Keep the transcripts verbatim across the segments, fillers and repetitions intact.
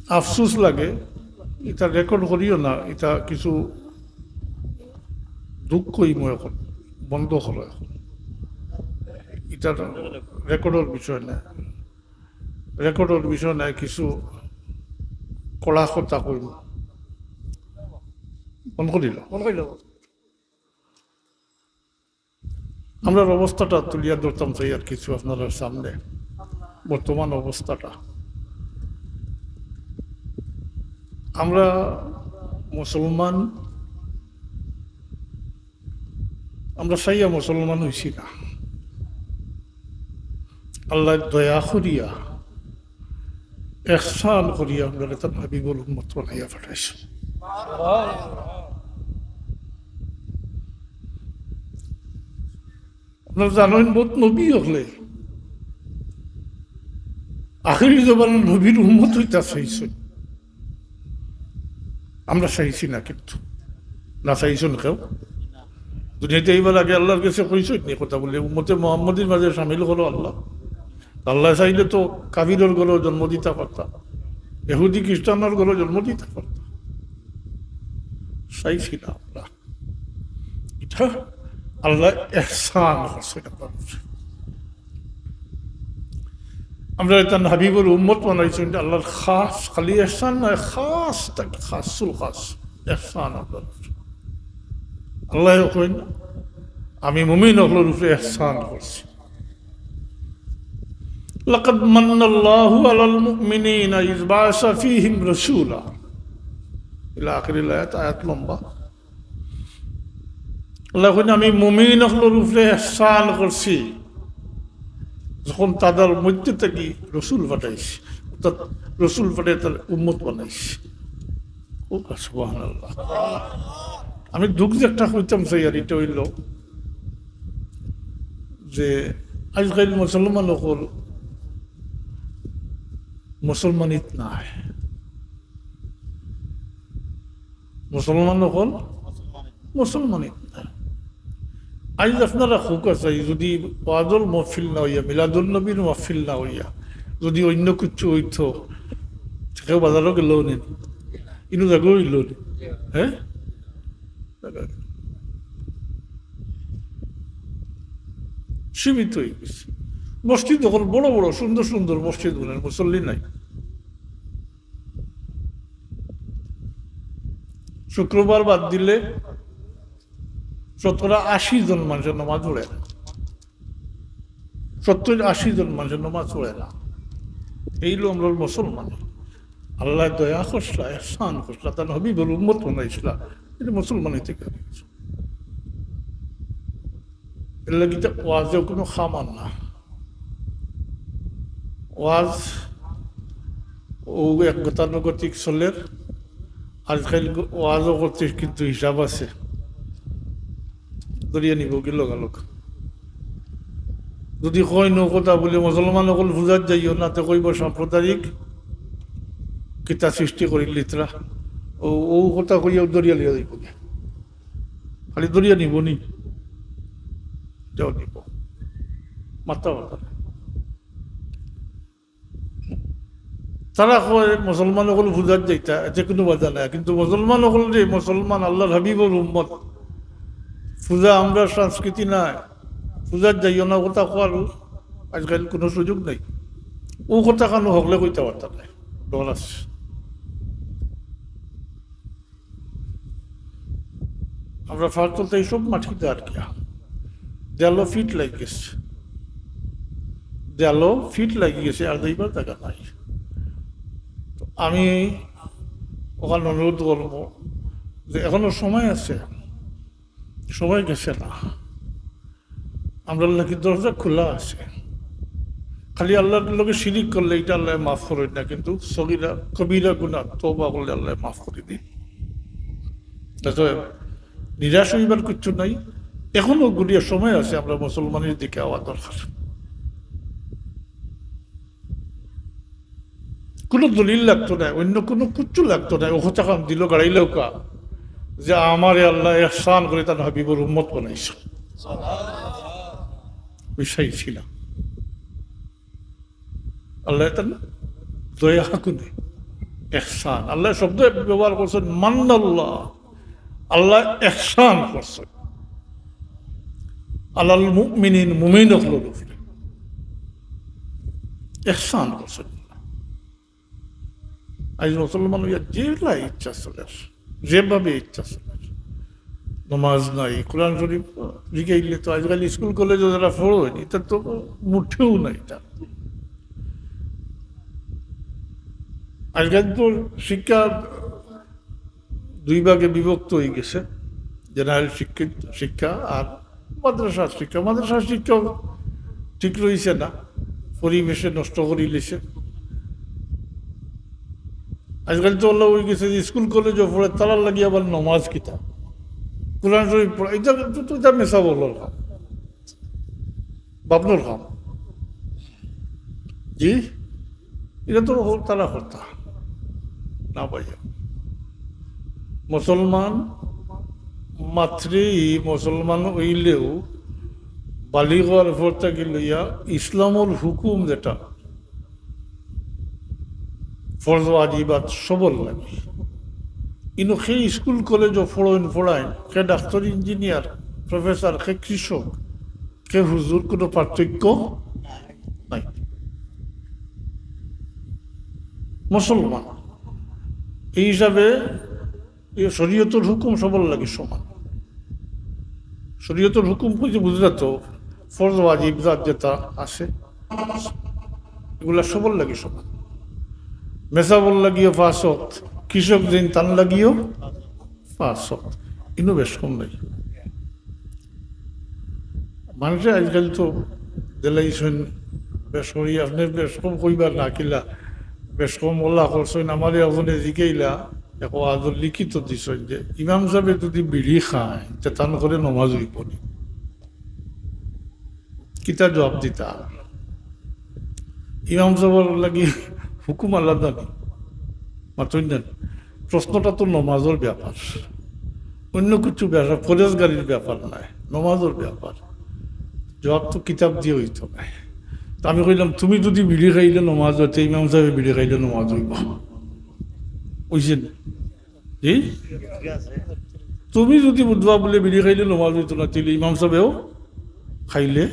আফসোস লাগে, ইটা রেকর্ড করিও না, ইটা কিছু দুঃখ ইমো এখন বন্ধ করো এখন। ইটা রেকর্ডর বিষয় না, রেকর্ডর বিষয় না, কিছু কড়া কথা কইমু। মন করিল? মন করিল। আমরার অবস্থাটা তুলিয়া ধরতাম চাই আর কিছু আপনারার সামনে, বর্তমান অবস্থাটা। আমরা মুসলমান, আমরা চাইয়া মুসলমান হইছি না। আল্লাহ দয়া করিয়া, এহসান করিয়া আমরারে তান হাবিবর উম্মত বানাইয়া পাঠাইছে। আপনারা জানেন, বহুত নবী হকলে আখেরি জমানার নবীর উম্মত হইতা চাইছে। আমরা চাইছি না, কিন্তু না চাইছইন কেউ। দুনিয়াতে এইবার আগে আল্লাহর কাছে কইছইন নি কথা বলে, উম্মতে মোহাম্মদীর মাঝে সামিল করো আল্লাহ। আল্লাহ চাইলে তো কাফিরর ঘরো জন্ম দিতা পারতা, ইহুদি খ্রিস্টানর ঘরো জন্ম দিতা পারতা। চাইছি না আমরা। ইটা আল্লাহ এহসান করছে, ইটা করছে। আমরারে তান হাবিবর উম্মত বানাইছইন, ইটা আল্লাহর খাস, খালি এহসান নয়, খাস, তাকে খাসুল খাস এহসান আমরার উপরে। আল্লাহ কইন, "আমি মুমিন অকলর উপরে এহসান করছি।" "লাকাদ মান্নাল্লাহু আলাল মুমিনিনা ইয বাআসা ফীহিম রাসূলা।" ইলা আখিরিল আয়াত, আয়াত লম্বা। আল্লাহ কইন, "আমি মুমিন অকলর উপরে এহসান করছি, যখন তাদের মধ্যে থাকি রসুল পাঠাইছি।" অর্থাৎ রসুল পাঠাই তার উম্মত বানাইছি। ও সুবহানাল্লাহ। আমি দুঃখ যে একটা কইতাম চাই, আর ইটা অইল যে আজকাল মুসলমান অকল মুসলমানিত নাই। মুসলমান অকল মুসলমানিত নাই। আইজ আপনারা কউক্কা চাই, যদি ওয়াজর মহফিল না অইয়া, মিলাদুন নবীর মহফিল না অইয়া, যদি অইন্য কিচ্ছু অইতো, কেউ বাজারো গেলো নি, ইনো জাগা অইলো নি, হ্যাঁ? সীমিত অইগেছে। মসজিদ অকল বড় বড় সুন্দর সুন্দর মসজিদ, মানে মুসল্লি নাই। শুক্রবার বাদ দিলে শতকরা আশি জন মানুষের নামাজ পড়ে না, সত্তর আশি জন মানুষের নামাজ পড়ে না। এই অইলো আমরার মুসলমান। আল্লাহ দয়া করছলা, এহসান করছলা, তান হাবিবর উম্মত বানাইছলা, ইটা মুসলমান অইতে পারে। এর লাগি তো ওয়াজে কোনো কাম আর না। ওয়াজ ও এক গতানুগতিক চলের, আজকাল ওয়াজও করতে কিন্তু হিসাব আছে, ধরিয়া নিবো কি লগালগ। যদি কইন অউ কথা বলে, "মুসলমান অকল পূজাত যাইও না", তে কইবো সাম্প্রদায়িক কিতা সৃষ্টি করিলিতরা, ও, ও কথা কইয়াও ধরিয়া লইয়া যাইবো গি। খালি ধরিয়া নিবো নি? যাও নিবো। মাথা ব্যথা নাই। তারা কয় মুসলমান অকল পূজাত যাইতা, এতে কোনো বাধা নাই। কিন্তু মুসলমান অকল যে মুসলমান, আল্লাহর হাবিবর উম্মত, পূজা আমরার সংস্কৃতি নায়, পূজাত যাইও না কথা কওয়ার আজকাল কোনো সুযোগ নাই। ও কথা কানো হকলে কইতা পারতা নায়, ডর আছে। আমরা ফার্স্ট বলতে এইসব মাটিতে আর কি, দেয়ালো ফিট লাগি গেছে, দেয়ালো ফিট লাগি গেছে, আর যাইবার জাগা নাই। তো আমি অখান অনুরোধ করবো যে এখনো সময় আছে, সময় গেছে না। আমরার লাগি দরজা খোলা আছে। খালি আল্লাহর লগে শিরিক করলে ইটা আল্লাহ মাফ করইন না, কিন্তু সগীরা কবিরা গুনাহ তওবা করলে আল্লাহ মাফ করি দিন। অতএব নিরাশ অইবার কিচ্ছু নাই, এখনো ঘুরিয়া সময় আছে, আমরা মুসলমানের দিকে আওয়া দরকার। কোনো দলিল লাগতো না, অইন্য কোনো কিচ্ছু লাগতো না। ও কথা কান দিল গাড়াইলেও কা যে আমারে আল্লাহ এহসান করি তান হাবিবর উম্মত বানাইছে, বিষয় ছিল। আল্লাহ তান দয়া হাকুনে এহসান, আল্লাহ শব্দ ব্যবহার করছেন, মান্নাল্লাহ, আল্লাহ এহসান করছেন, আলাল মুমিনিন, মুমিন অকলর উপরে এহসান করছেন। আজ মুসলমান অইয়া যেলা ইচ্ছা চলের, যেভাবে ইচ্ছা চলের, নমাজ নাই, কোরআন শরীফ শিখাইলে তো আজকাল স্কুল কলেজে যারা পড়ইন, ইতা তো মুঠেও নাই। ইতা আজকাল তো শিক্ষা দুই ভাগে বিভক্ত অইগেছে, জেনারেল শিক্ষিত শিক্ষা আর মাদ্রাসার শিক্ষা। মাদ্রাসার শিক্ষাও ঠিক রইছে না, পরিবেশে নষ্ট করিলিছে। আজকাল তো অলা অইগেছে যে স্কুল কলেজে পড়ে, তারার লাগি আবার নমাজ কিতা, কোরআন শরীফ পড়া, ইতা তো, তো ইতা মেসাব অকলর কাম, বাপনর কাম। জি, ইতা তো হ-, তারা করতা না ভাইয়া। মুসলমান মাত্রেই, মুসলমান অইলেউ বালিগ অওয়ার পর থাকি লইয়া ইসলামর হুকুম যেটা, ফরজ ওয়াজিবাত সবর লাগি। ইনো কে স্কুল কলেজে পড়ইন, পড়াইন, কে ডাক্তার, ইঞ্জিনিয়ার, প্রফেসর, কে কৃষক, কে হুজুর, কোনো পার্থক্য নাই। মুসলমান এই হিসাবে এই শরীয়তর হুকুম সবর লাগি সমান। শরীয়তর হুকুম কইতে বুঝরা তো, ফরজ ওয়াজিব জাত যেটা আছে, ইগুলা সবর লাগি সমান। মেসাবর লাগিও পাঁচ ওয়াক্ত, কৃষক যেইন তান লাগিও পাঁচ ওয়াক্ত, ইনো বেশ কম নাই। মানষে আজকাল তো দিলাইছইন বেশ করি, আপনে বেশ কম কইবার না কিলা, বেশ কম অলা করছইন। আমারে একজনে জিকাইলা, এক ওয়াজো লিখিত দিছইন যে ইমাম সাবে যুদি বিড়ি খাইন, তে তান ঘরো নমাজ অইবো নি? কিতা জবাব দিতা? ইমাম সাবর লাগি হুকুম আলাদা নি? মাতইন না। প্রশ্নটা তো নমাজর ব্যাপার, অইন্য কিছু ব্যাপার, পরেজগারির ব্যাপার নায়, নমাজর ব্যাপার। জবাব তো কিতাব দিয়া অইতো নায়। তো আমি কইলাম, তুমি যুদি বিড়ি খাইলে নমাজ অয়, তে ইমাম সাবে বিড়ি খাইলে নমাজ অইবো? অইছে নি? জি? তুমি যুদি বুঝবা বুলে বিড়ি খাইলে নমাজ অইতো না, তাইলে ইমাম সাবেও খাইলে,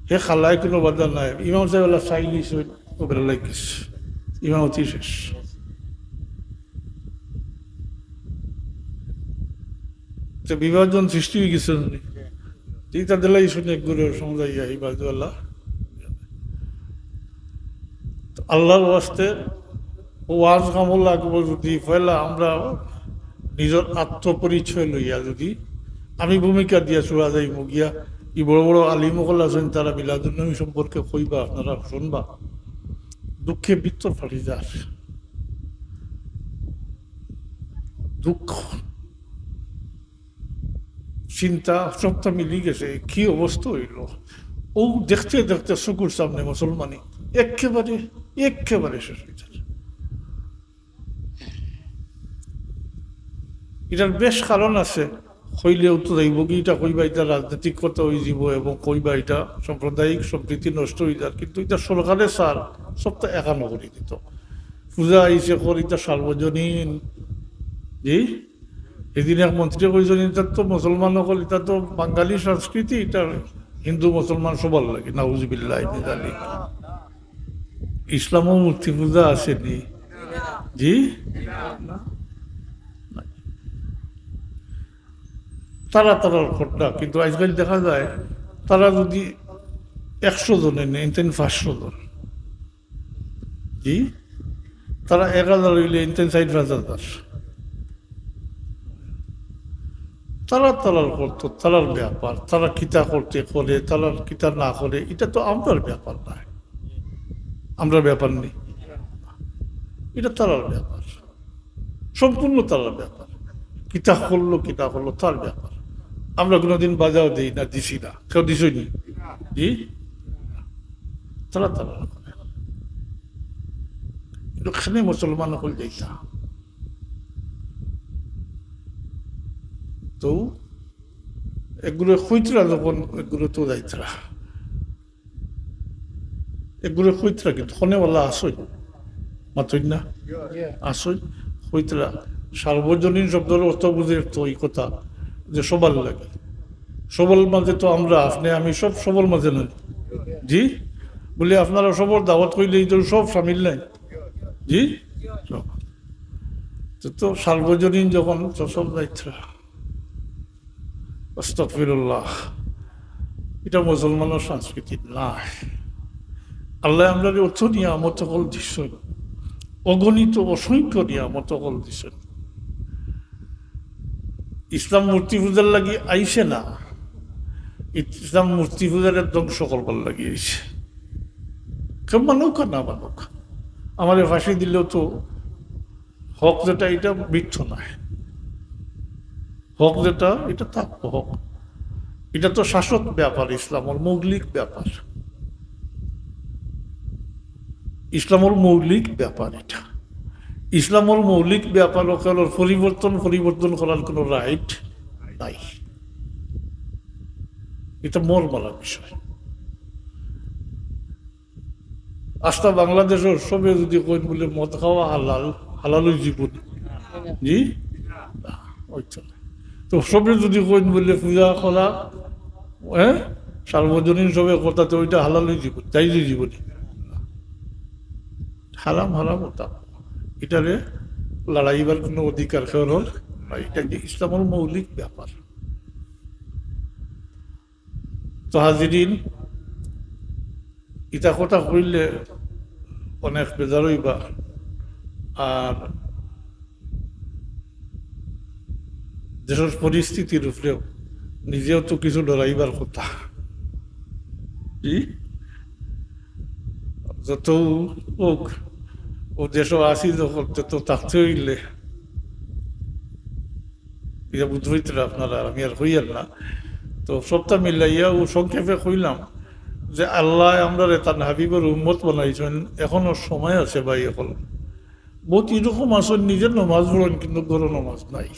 হে খালায় কোনো বাধা নাই। ইমাম সাবে অলা চাইলিছইন, অউ বেলা লাগিছে, ইমামতি শেষ। তো বিভাজন সৃষ্টি অইগেছে নি? ইতা দিলাইছইন একগুরে সমঝাইয়া, এই বাজু আল্লাহ। তো আল্লাহর ওয়াস্তে ওয়াজ কামো লাগবো যুদি পয়লা আমরা নিজর আত্মপরিচয় লইয়া যুদি আমি ভূমিকা দিয়া চুরা যাইমু গিয়া, ই বড় বড় আলিম অকল আছইন, তারা মিলাদুন নবী সম্পর্কে কইবা, আপনারা হুনবা, দুঃখে ভিতর ফাটি যার। দুঃখ, চিন্তা সবটা মিলি গেছে, কি অবস্থা অইলো। অউ দেখতে দেখতে চকুর সামনে মুসলমানি একেবারে, একেবারে শেষ অই যার। ইটার বেশ কারণ আছে, কইলেউ তো যাইবোগি, ইটা কইবা, ইটা রাজনৈতিক কথা অইযিবো, এবং কইবা ইটা সাম্প্রদায়িক সম্প্রীতি নষ্ট অই যার, কিন্তু ইটা সরকারে চার, সবটা একানো করি দিতো। পূজা আইছে কর, ইটা সার্বজনীন। জি, এদিন এক মন্ত্রীয়ে কইছইন, ইটা তো মুসলমান অকল, ইটা তো বাঙালি সংস্কৃতি, ইটা হিন্দু মুসলমান সবর লাগি। নাউজুবিল্লাহ মিন যালিক। ইসলামো মূর্তি পূজা আছে নি? জি, না। তারা তারার ঘটনা, কিন্তু আজকাল দেখা যায় তারা যুদি একশো জনে নেইন, তাইন পাঁচশো জন। জি, তারা এক হাজার অইলে ইনতেন ষাইট পাঁচ হাজার। তারা তারার করতো, তারার ব্যাপার, তারা কিতা করতে করে, তারা কিতা না করে, ইটা তো আমরার ব্যাপার নায়। আমরার ব্যাপার নি, ইটা তারার ব্যাপার, সম্পূর্ণ তারার ব্যাপার। কিতা করলো, কিতা করলো, তার ব্যাপার। আমরা কোনোদিন বাধাও দেই না, দিছি না, কেউ দিছইন নি? জি, তারা তারা করে। কিন্তু এখানে মুসলমান অকল যাইতা। তো এগুলো কইতরা যখন, এগুলো তো যাইতরা, এগুলো কইতরা, কিন্তু হনেওয়ালা আছইন। মাতইন না? আছইন? কইতরা, সার্বজনীন শব্দর অর্থ বুঝের তো ই কথা, যে সবার লাগি। সবার মাঝে তো আমরা, আপনে, আমি সব সবার মাঝে নাই। জি? বলি, আপনারা সবার দাওয়াত কইলে এই তো সব সামিল নাই। জি? সব। তো, তো সার্বজনীন যখন, তো সব যাইতরা। আস্তাগফিরুল্লাহ। ইটা মুসলমানর সংস্কৃতি নায়। আল্লায় আমরারে অত নিয়ামত অকল দিছইন, অগণিত অসংখ্য নিয়ামত অকল দিছইন। ইসলাম মূর্তি পূজার লাগি আইছে না, ইসলাম মূর্তি পূজারে ধ্বংস করবার লাগি আইছে। কেউ মানুক আর না মানুক, আমারে ফাঁসি দিলেও তো হক যেটা, ইটা মিথ্যা নায়। হক যেটা, ইটা থাকবো হক। ইটা তো শাশ্বত ব্যাপার, ইসলামর মৌলিক ব্যাপার। ইসলামর মৌলিক ব্যাপার ইটা। ইসলামর মৌলিক ব্যাপার অকলর পরিবর্তন, পরিবর্তন করার কোনো রাইট নাই। ইটা মর্মালা বিষয়। আস্তা বাংলাদেশর সবে যদি কইন বলে মদ খাওয়া হালাল, হালাল অইযিবো নি? জি? না, অইতো না। তো সবে যদি কইন বলে পূজা করা, হ্যাঁ, সার্বজনীন সবে করতা, তো ওইটা হালাল অইযিবো, জায়েজ অইযিবো নি? হারাম, হারাম অতা। ইটারে লড়াইবার কোনো অধিকার কেউর নাই। ইটা যে ইসলামর মৌলিক ব্যাপার। তো হাজিরিন, ইতা কথা কইলে অনেক বেজার অইবা, আর দেশর পরিস্থিতির উপরেও নিজেও তো কিছু ডরাইবার কথা। জি? যত হোক, ও দেশও আছি যখন, তত থাকতে অইলে ইটা বুঝ অইতরা আপনারা, আমি আর কইয়ার না। তো সবটা মিলাইয়া ও সংক্ষেপে কইলাম যে আল্লায় আমরারে তান হাবিবর উম্মত বানাইছইন, এখনো সময় আছে ভাই অকল। বউত ইরকম আছইন নিজে নমাজ পড়ইন কিন্তু ঘরো নমাজ নাই,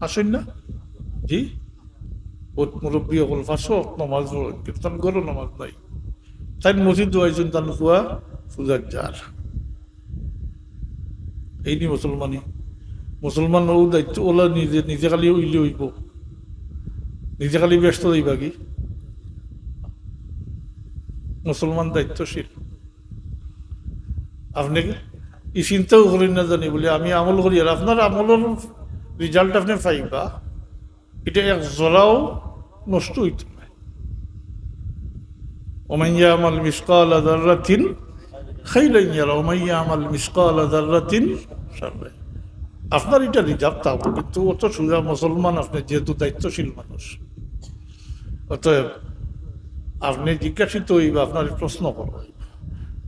আছইন না? জি, বউত মুরব্বি অকল পাঁচ ওয়াক্ত নমাজ পড়ইন কিন্তু তান ঘরো নমাজ নাই। তাইন মসজিদো আইছইন তান পুয়া পূজাত যার। এই নি মুসলমানি। মুসলমান ও দায়িত্ব ওলা নিজে, নিজে খালি অইলে অইবো, নিজে খালি বেহেস্তো যাইবা কি? মুসলমান দায়িত্বশীল। আপনে ই চিন্তাও করইন না জানি বলে আমি আমল করি, আর আপনার আমলর রেজাল্ট আপনে পাইবা, ইটা এক জরাও নষ্ট অইতো নায়। ওমান ইয়ামাল মিসকালা যাররাতিন খাইরান ইয়ারা, ওমান ইয়ামাল মিসকালা যাররাতিন শাররান ইয়ারা। আপনার ইটা রিজার্ভ থাকবো, কিন্তু অত সোজা মুসলমান আপনে, যেহেতু দায়িত্বশীল মানুষ, অতএব আপনে জিজ্ঞাসিত অইবা, আপনার প্রশ্ন করবো,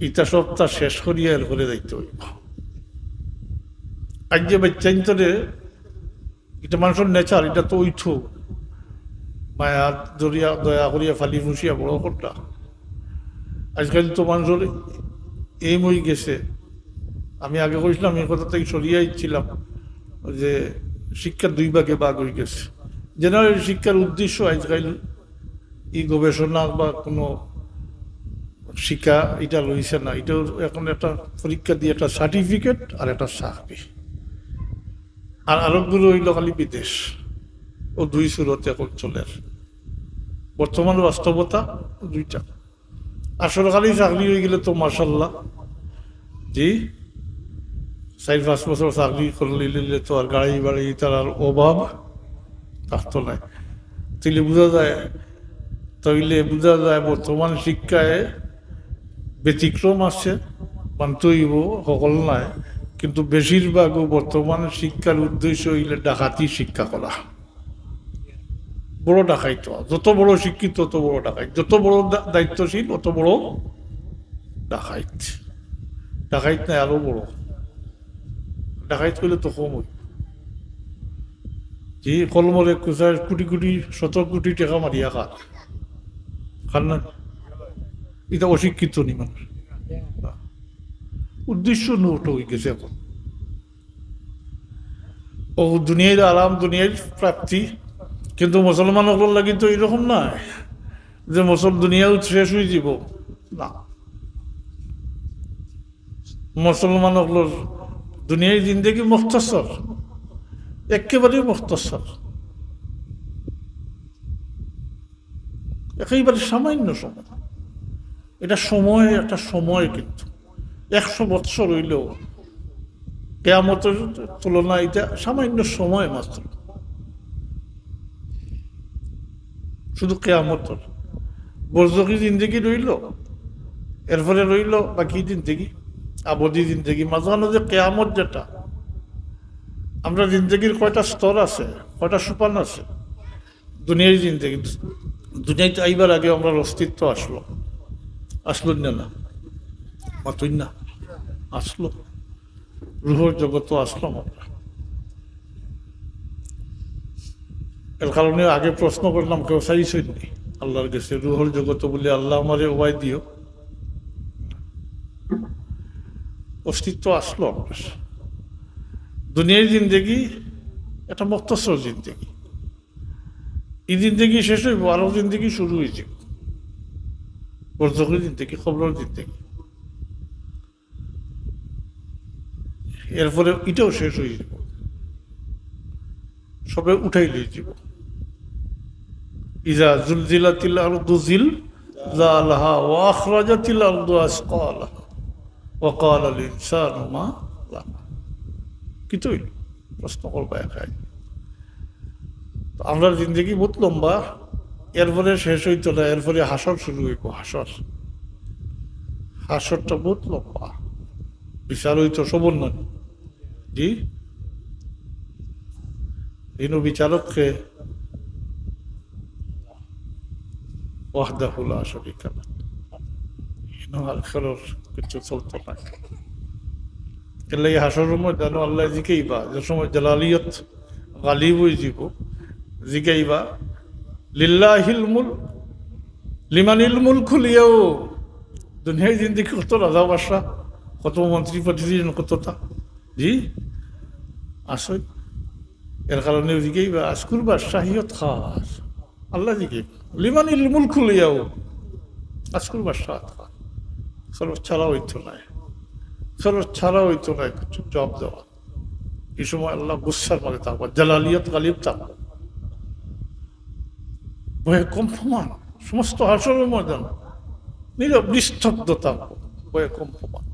ইটা সবটা শেষ করিয়া এরপরে যাইতে অইবো। আজ যে বাচ্চাইন্তরে ইটা মানুষর নেচার, ইটা তো অইতো। মায়া দরিয়া, দয়া করিয়া ফালি ফুসিয়া বড় করতা। আজকাল তো মানুষর এইম অইগেছে। আমি আগে কইছিলাম, এই কথা থাকি সরিয়া আইছিলাম যে শিক্ষা দুই ভাগে ভাগ অইগেছে। জেনারেল শিক্ষার উদ্দেশ্য আজকাল ই গবেষণা বা কোনো শিক্ষা ইটা রইছে না। ইটা অখন একটা পরীক্ষা দিয়া একটা সার্টিফিকেট আর একটা চাকরি। আর আরোগুলো অইলো খালি বিদেশ। ও দুই সুরতে অখন চলের। বর্তমান বাস্তবতা দুইটা। আর সরকারি চাকরি অইগেলে তো মাশাআল্লাহ, জি, চাইর পাঁচ বছর চাকরি করিলিলে তো আর গাড়ি বাড়ি ইতার আর অভাব থাকতো নায়। তাইলে বুঝা যায়, তাইলে বুঝা যায় বর্তমান শিক্ষায় ব্যতিক্রম আছে, মানতে অইবো, হকল নায়, কিন্তু বেশিরভাগও বর্তমান শিক্ষার উদ্দেশ্য অইলে ডাকাতি শিক্ষা করা। বড় ডাকাইত, যত বড় শিক্ষিত তত বড় ডাকাইত, যত বড় দা-, দায়িত্বশীল অত বড় ডাকাইত। ডাকাইত নায়, আরো বড়। ডাকাইত কইলে তো কম অইবো। জি, কলমরে কুচায় কোটি কোটি, শত কোটি টেকা মারিয়া খার। খার না? ইটা অশিক্ষিত নি মানুষ। উদ্দেশ্য নষ্ট অইগেছে অখন। ও দুনিয়ার আরাম, দুনিয়ার প্রাপ্তি, কিন্তু মুসলমান অকলর লাগি তো এরকম নায় যে মুসল-, দুনিয়াও শেষ অইযিবো, না। মুসলমান অকলর দুনিয়ার জিন্দেগি মুখতসর, একেবারেই মুখতসর, একেবারে সামান্য সময়। এটা সময়, একটা সময়, কিন্তু একশো বৎসর অইলেও কিয়ামতর তুলনায় এটা সামান্য সময় মাত্র। শুধু কিয়ামতর বরজখি জিন্দেগি রইল, এরপরে রইল বাকি জিন্দেগি, আবদি জিন্দেগি। মাঝখানো যে কিয়ামত যেটা, আমরা জিন্দেগির কয়টা স্তর আছে, কয়টা সোপান আছে। দুনিয়ার জিন্দেগি, দুনিয়াত আইবার আগে আমরার অস্তিত্ব আসলো, আসলো না? না, মাতুন না, আসলো। রুহর জগতো আসলাম আমরা। এর কারণে আগে প্রশ্ন করলাম, কেউ চাইছইন নি আল্লাহর গেছে রুহর জগতো বলে, "আল্লাহ, আমারে উবাই দিও"? অস্তিত্ব আসলো আপনার। দুনিয়ার জিন্দেগি একটা মুখতসর জিন্দেগি। এই জিন্দেগি শেষ অইব, আরো জিন্দেগি শুরু অইছে। বরজখের জিন্দেগি, কবরের জিন্দেগি। এরপরে এটাও শেষ অইযিবো, সবে উঠাই লইযিবো। ইজা জুলজিলাতিল আরদু জিলজালাহা ওয়া আখরাজাতিল আরদু আসকালাহা ওয়া ক্বালাল ইনসানু মা লাহা। কিতা অইল? প্রশ্ন করবা একাই। তো আমরার জিন্দেগি বহুত লম্বা, এরপরে শেষ অইতো না, এরপরে হাশর শুরু অইবো, হাশর। হাশরটা বহুত লম্বা, বিচার অইতো সবর নামে। জি, ইনো বিচারক কে? ওয়াহদাহু লা শারীকা লাহ। ইনো আর কারোর কিছু চলতো না। এর লাগি হাশরর ময়দানো আল্লাহ জিকাইবা, যে সময় জালালিয়ত গালিব অইযিবো, জিকাইবা, "লিল্লাহিল মুলক, লিমানিল মুলকুল ইয়াউম।" দুনিয়ার জিন্দেগি কত রাজা বাদশা, কত মন্ত্রী প্রেসিডেন্ট, কততা, জি, আছে। এর কারণে জিকাইবা, আজকুর বাদশাহিয়ত কার? আল্লাহ জিকাইবা, "লিমানিল মুলকুল ইয়াউম।" আজকুর বাদশাহিয়ত কার? কারো ছাড়া অইতো নায়, কারো ছাড়া অইতো নায় কিছু জবাব দেওয়া। এই সময় আল্লাহ গুসার মাঝে থাকবা, জালালিয়ত গালিব থাকবা, ভয়ে কম্পমান, সমস্ত হাশরর ময়দান নীরব নিস্তব্ধ থাকবো, ভয়ে কম্পমান।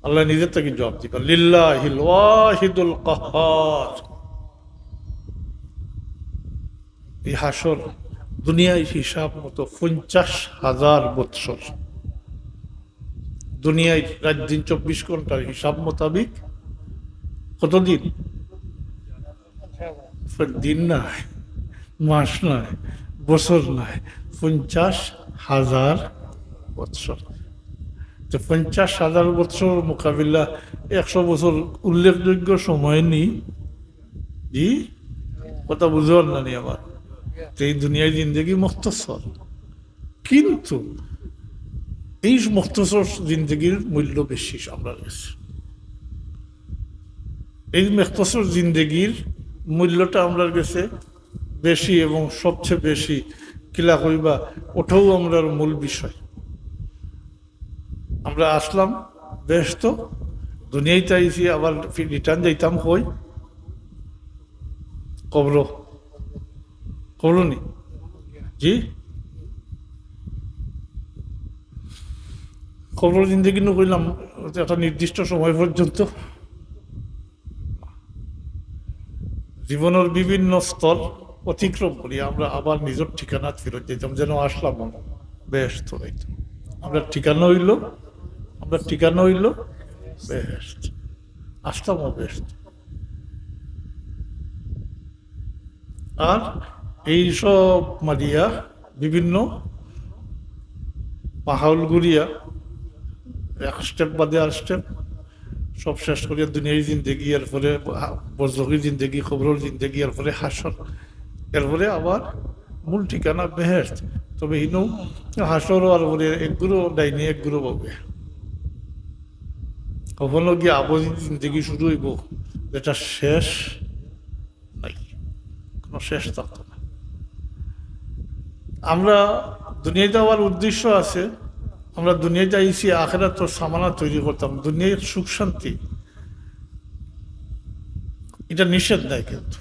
আল্লাহ নিজে থাকি জবাব দিবা, "লিল্লাহিল ওয়াহিদুল কাহহার।" এই হাশর দুনিয়ার হিসাব মতো পঞ্চাশ হাজার বৎসর। দুনিয়ার রাত দিন চব্বিশ ঘন্টার হিসাব মোতাবিক কতদিন? দিন নায়, মাস নায়, বছর নায়, পঞ্চাশ হাজার বৎসর। তো পঞ্চাশ হাজার বৎসর মোকাবিলা একশো বছর উল্লেখযোগ্য সময় নি? জি, কথা বুঝবার না নি আমার? তো এই দুনিয়ার জিন্দেগি মুখতসর, কিন্তু এই মুখতসর জিন্দেগির মূল্য বেশি আমরার গেছে। এই মুখতসর জিন্দেগির মূল্যটা আমরার গেছে বেশি, এবং সবচেয়ে বেশি কিলা কইবা, ওটাও আমরার মূল বিষয়। আমরা আসলাম বেহেস্তো, দুনিয়াইত আইছি, আবার রিটার্ন যাইতাম কই? কবরো। কবরো নি? জি, কবরর জিন্দেগি নু কইলাম একটা নির্দিষ্ট সময় পর্যন্ত। জীবনর বিভিন্ন স্তর অতিক্রম করি আমরা আবার নিজর ঠিকানাত ফিরত যাইতাম, যেন আসলাম অনো, বেহেস্তো যাইতাম। আমরার ঠিকানা অইলো, আমরার ঠিকানা অইলো বেহেস্ত, আসলামও বেহেস্ত। আর এই সব মারিয়া বিভিন্ন মাহল ঘুরিয়া এক স্টেপ বাদে আর স্টেপ, সব শেষ করিয়া দুনিয়ার জিন্দেগি, এরপরে বরজখি জিন্দেগি, কবরর জিন্দেগি, এরপরে হাশর, এরপরে আবার মূল ঠিকানা বেহেস্ত। তবে হিনো হাশর আর পরে এক গুরু ডাইনি, এক গুরু বামে। কখনো গিয়া আবদি জিন্দেগি শুরু অইবো, যেটা শেষ নাই, কোনো শেষ থাকতো না। আমরা দুনিয়াতে আবার উদ্দেশ্য আছে, আমরা দুনিয়াত আইছি আখেরাতর সামানা তৈরি করতাম, দুনিয়ার সুখ শান্তি, ইটা নিষেধ নাই। কিন্তু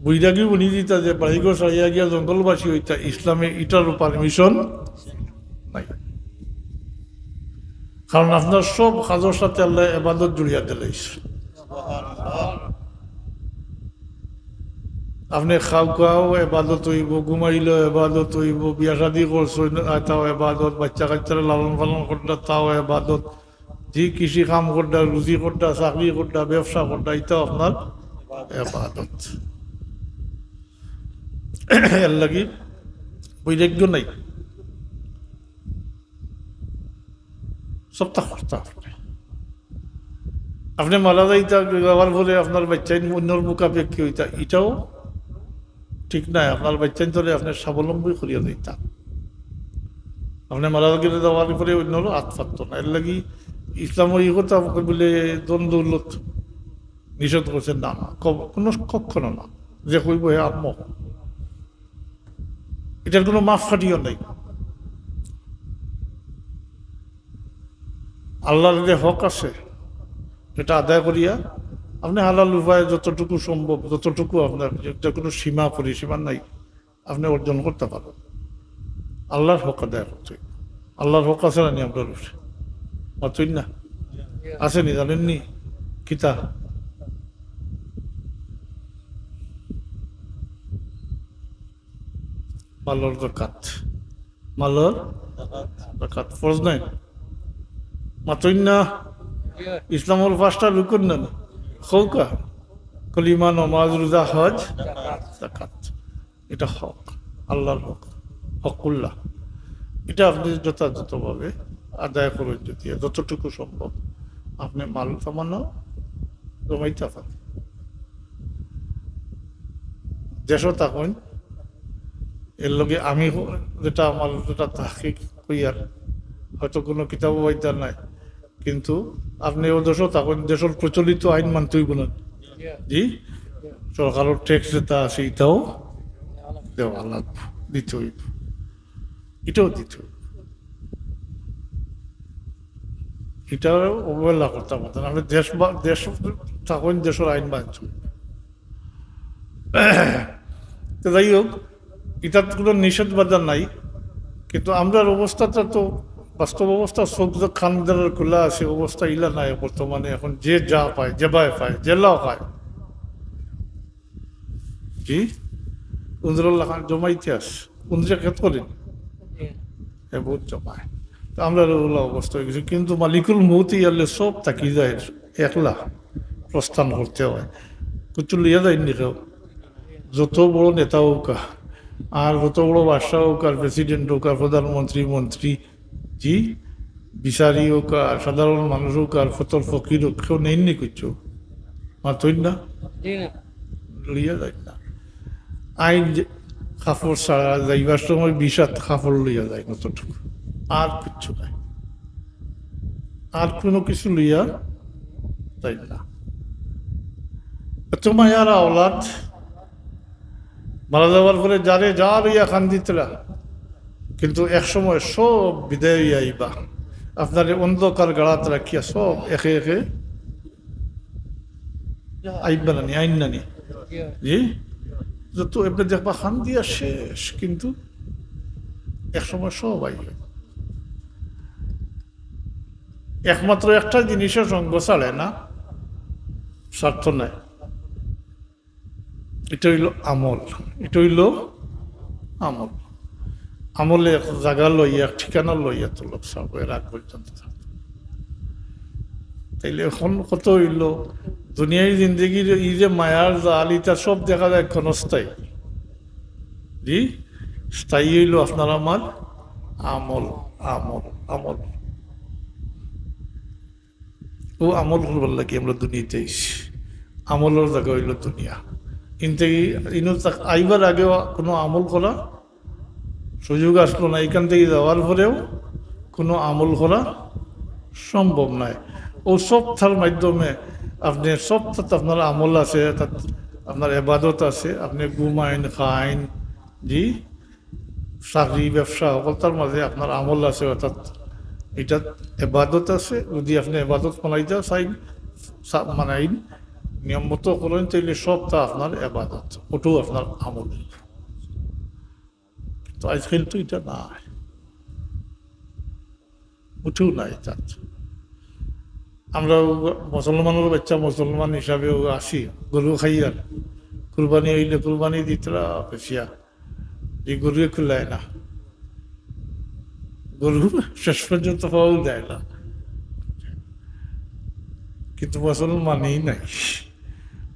বৈরাগী বনি দিতা যে বাড়িঘর ছাড়িয়া গিয়া জঙ্গলবাসী অইতা, ইসলামে ইটারও পারমিশন নাই। কারণ আপনার সব কাজর সাথে আল্লায় এবাদত জুড়িয়া দিলাইছে। আপনে খাউকাও এবাদত অইবো, ঘুমাইলেও এবাদত অইবো, বিয়া শাদি করছইন, তাও এবাদত, বাচ্চা কাচ্চারে লালন পালন করলা, তাও এবাদত, জি, কৃষি কাম করলা, রুজি করলা, চাকরি করলা, ব্যবসা করলা, ইটাও আপনার এবাদত। এর লাগি বৈরাগ্য নাই, সবটা করতা আপনে। আপনে মারা যাইতা, যাওয়ার পরে আপনার বাচ্চাইন অন্যর মুখাপেক্ষী অইতা, ইটাও ঠিক নায়। আপনার বাচ্চাইন ধরে আপনে স্বাবলম্বী করিয়া দিতা। আপনে মারা গেলে যাওয়ার পরে অন্যর আত পাততো না। এর লাগি ইসলাম ওই কথা বলে ধন দৌলত নিষেধ করছে, না, না, কব-, কোনো কখনো না। যে কইব হে আম্ম, এটার কোনো মাফ কাটিও নাই। আল্লাহর যে হক আছে, এটা আদায় করিয়া আপনে হালাল উপায়ে যতটুকু সম্ভব, যতটুকু আপনার, এটা কোনো সীমা পরিসীমা নাই, আপনে অর্জন করতা পারইন। আল্লাহর হক আদায় করতে অইবো। আল্লাহর হক আছে না নি আমরার উপরে? মাতইন না? আছে নি, জানেন নি? কিতা? মালর যাকাত। মালর যাকাত ফরজ নায়? মাতইন না? ইসলামর পাঁচটা রুকন না নি? কউক্কা। কলিমা, নমাজ, রোজা, হজ, যাকাত। এটা হক, আল্লাহর হক, হকুল্লাহ। এটা আপনে যথাযথভাবে আদায় করইন যদি, যতটুকু সম্ভব আপনে মাল সামানা জমাইতা পারইন। দেশো থাকইন, এর লগে আমি হ-, যেটা আমার যেটা তাহকিক কইয়ার, হয়তো কোনো কিতাবও পাইতাম নায়, কিন্তু আপনে ও দেশো থাকইন, দেশর প্রচলিত আইন মানতে অইবো না? জি, সরকারর ট্যাক্স যেটা আছে, এটাও দেওয়া লাগবো, দিতে অইবো, এটাও দিতে অইবো। এটা অবহেলা করতাম না। আপনে দেশ বা-, দেশ থাকইন, দেশর আইন মানতে অইবো। তো যাই হোক, এটার কোনো নিষেধ বাধা নাই, কিন্তু আমরার অবস্থাটা তো, বাস্তব অবস্থা, চোখ যে কান যারার খোলা আছে, অবস্থা ইলা নাই বর্তমানে। এখন যে যা পায়, যেবায় পায়, যেলাও পায়, জি, উন্দরর লাখান জমাইতে আছে, উন্দরে খেত করেন, এ বহুত জমায়। তো আমরার ওলা অবস্থা অই গেছে, কিন্তু মালিকুল মউত ইয়ালে সব থাকি যায়, একলা প্রস্থান করতে হয়, কিছু লইয়া যাইন নি কেউ। যত বড় নেতা হউক্কা, আর যত বড় বাদশা হউক্কা, আর প্রেসিডেন্ট হউক্কা, আর প্রধানমন্ত্রী, মন্ত্রী, জি, বিচারি হউক্কা, আর সাধারণ মানুষ হউক্কা, আর ফতর ফকির হউক্কা, কেউ নেইন নি কিচ্ছু? মাতইন না? জি না। লইয়া যাইন না। আইন যে কাপড় ছাড়া যাইবার সময় বিশ আত কাপড় লইয়া যাইন, অতটুকু, আর কিচ্ছু নাই। আর কোনো কিছু লইয়া যাইন না। এত মায়ার আওলাদ, মারা যাওয়ার পরে যারে যা লইয়া কান্দিতরা, কিন্তু এক সময় সব বিদায় অইয়া আইবা। আপনারে অন্ধকার গাড়াত রাখিয়া সব একে একে আইবা না নি, আইন না নি? জি? যত এমনে দেখবা কান্দিয়া শেষ, কিন্তু এক সময় সব আইবা। একমাত্র একটা জিনিসে সঙ্গ ছাড়ে না, স্বার্থ নাই। এটা অইলো আমল, এটা অইলো আমল। আমলে এক জাগা লইয়া, এক ঠিকানা লইয়া তো লোক সব এর আগ পর্যন্ত থাকতো। তাইলে এখন কথা অইলো, দুনিয়ার জিন্দেগির এই যে মায়ার জাল, ইটা সব দেখা যায় ক্ষণস্থায়ী। জি, স্থায়ী অইলো আপনার আমার আমল, আমল, আমল। ও আমল করবার লাগি আমরা দুনিয়াত আইছি। আমলর জাগা অইলো দুনিয়া। ইনতে ইনো তাক আইবার আগেও কোনো আমল করা সুযোগ আসলো না, এখান থেকে যাওয়ার পরেও কোনো আমল করা সম্ভব নয়। ও সবটার মাধ্যমে আপনি সবটাত আপনার আমল আছে, তাত আপনার এবাদত আছে, আপনি ঘুমাইন, খাইন, জি, চাকরি, ব্যবসা, হকলতার মাঝে আপনার আমল আছে, অর্থাৎ ইটাত এবাদত আছে। যদি আপনে এবাদত বানাইতা চাইন, সা-, বানাইন, নিয়ম মতো করইন, তাইলে সবটা আপনার এবাদত, ওটাও আপনার আমল। তো আজকাল তো ইটা নাই, উঠেও নাই তাত। আমরা মুসলমানর বাচ্চা, মুসলমান হিসাবে আছি, গরু খাইয়ার, কুরবানি অইলে কুরবানি দিতরা বেচিয়া, এই গরুয়ে কুলায় না, গরু শেষ পর্যন্ত পাওয়াও যায় না, কিন্তু মুসলমানই নাই,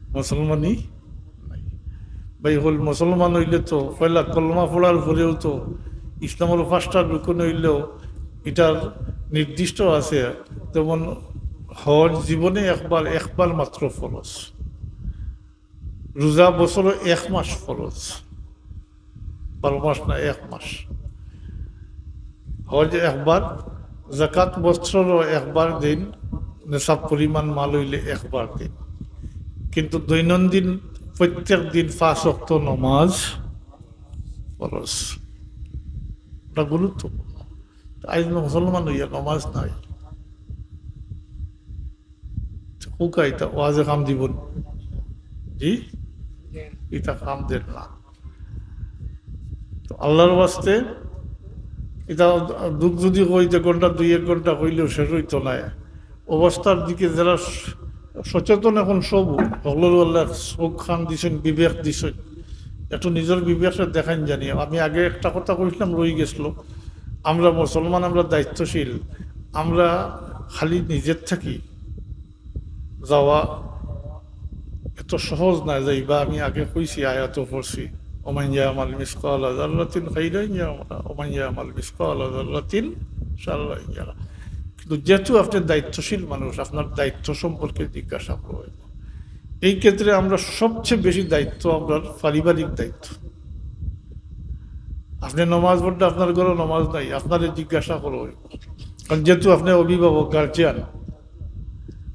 মুসলমানই নাই। ভাই, হল মুসলমান অইলে তো পয়লা কলমা পড়ার পরেও তো ইসলামর পাঁচটা রুকন অইলেও ইটার নির্দিষ্ট আছে, যেমন হজ জীবনে একবার, একবার মাত্র ফরজ, রোজা বছরে এক মাস ফরজ, বারো মাস না, এক মাস। হজ একবার, যাকাত বছরও একবার দিন, নিসাব পরিমাণ মাল অইলে একবার দিন। কিন্তু দৈনন্দিন প্রত্যেক দিন পাঁচ ওয়াক্ত নমাজ ফরজ, এটা গুরুত্বপূর্ণ। আজ মুসলমান অইয়া নমাজ নাই, হুকা ইতা ওয়াজে কাম দিবো নি? জি, ইতা কাম দের না। তো আল্লাহর ওয়াস্তে ইতা দুখ যদি কই যে ঘন্টা দুই এক ঘন্টা কইলেও শেষ অইতো নায়। অবস্থার দিকে যারা স-, সচেতন এখন সব, হকলর আল্লাহ চোখ কান দিছইন, বিবেক দিছইন, একটু নিজর বিবেকরে দেখাইন জানি। আমি আগে একটা কথা কইছিলাম, রই গেছিল। আমরা মুসলমান, আমরা দায়িত্বশীল, আমরা খালি নিজের থাকি যাওয়া এত সহজ না যাইবা। আমি আগে কইছি, আয়াতও পড়ছি, "ওমান ইয়ামাল মিসকালা যাররাতিন খাইরান ইয়ারা, ওমান ইয়ামাল মিসকালা যাররাতিন শাররান ইয়ারা।" কিন্তু যেহেতু আপনি দায়িত্বশীল মানুষ, আপনার দায়িত্ব সম্পর্কে জিজ্ঞাসা করবো। এই ক্ষেত্রে আমরা সবচেয়ে বেশি দায়িত্ব, আমরার পারিবারিক দায়িত্ব। আপনি নমাজ পড়তে, আপনার ঘরে নমাজ নাই, আপনারে জিজ্ঞাসা করবো। কারণ যেহেতু আপনি অভিভাবক, গার্জিয়ান,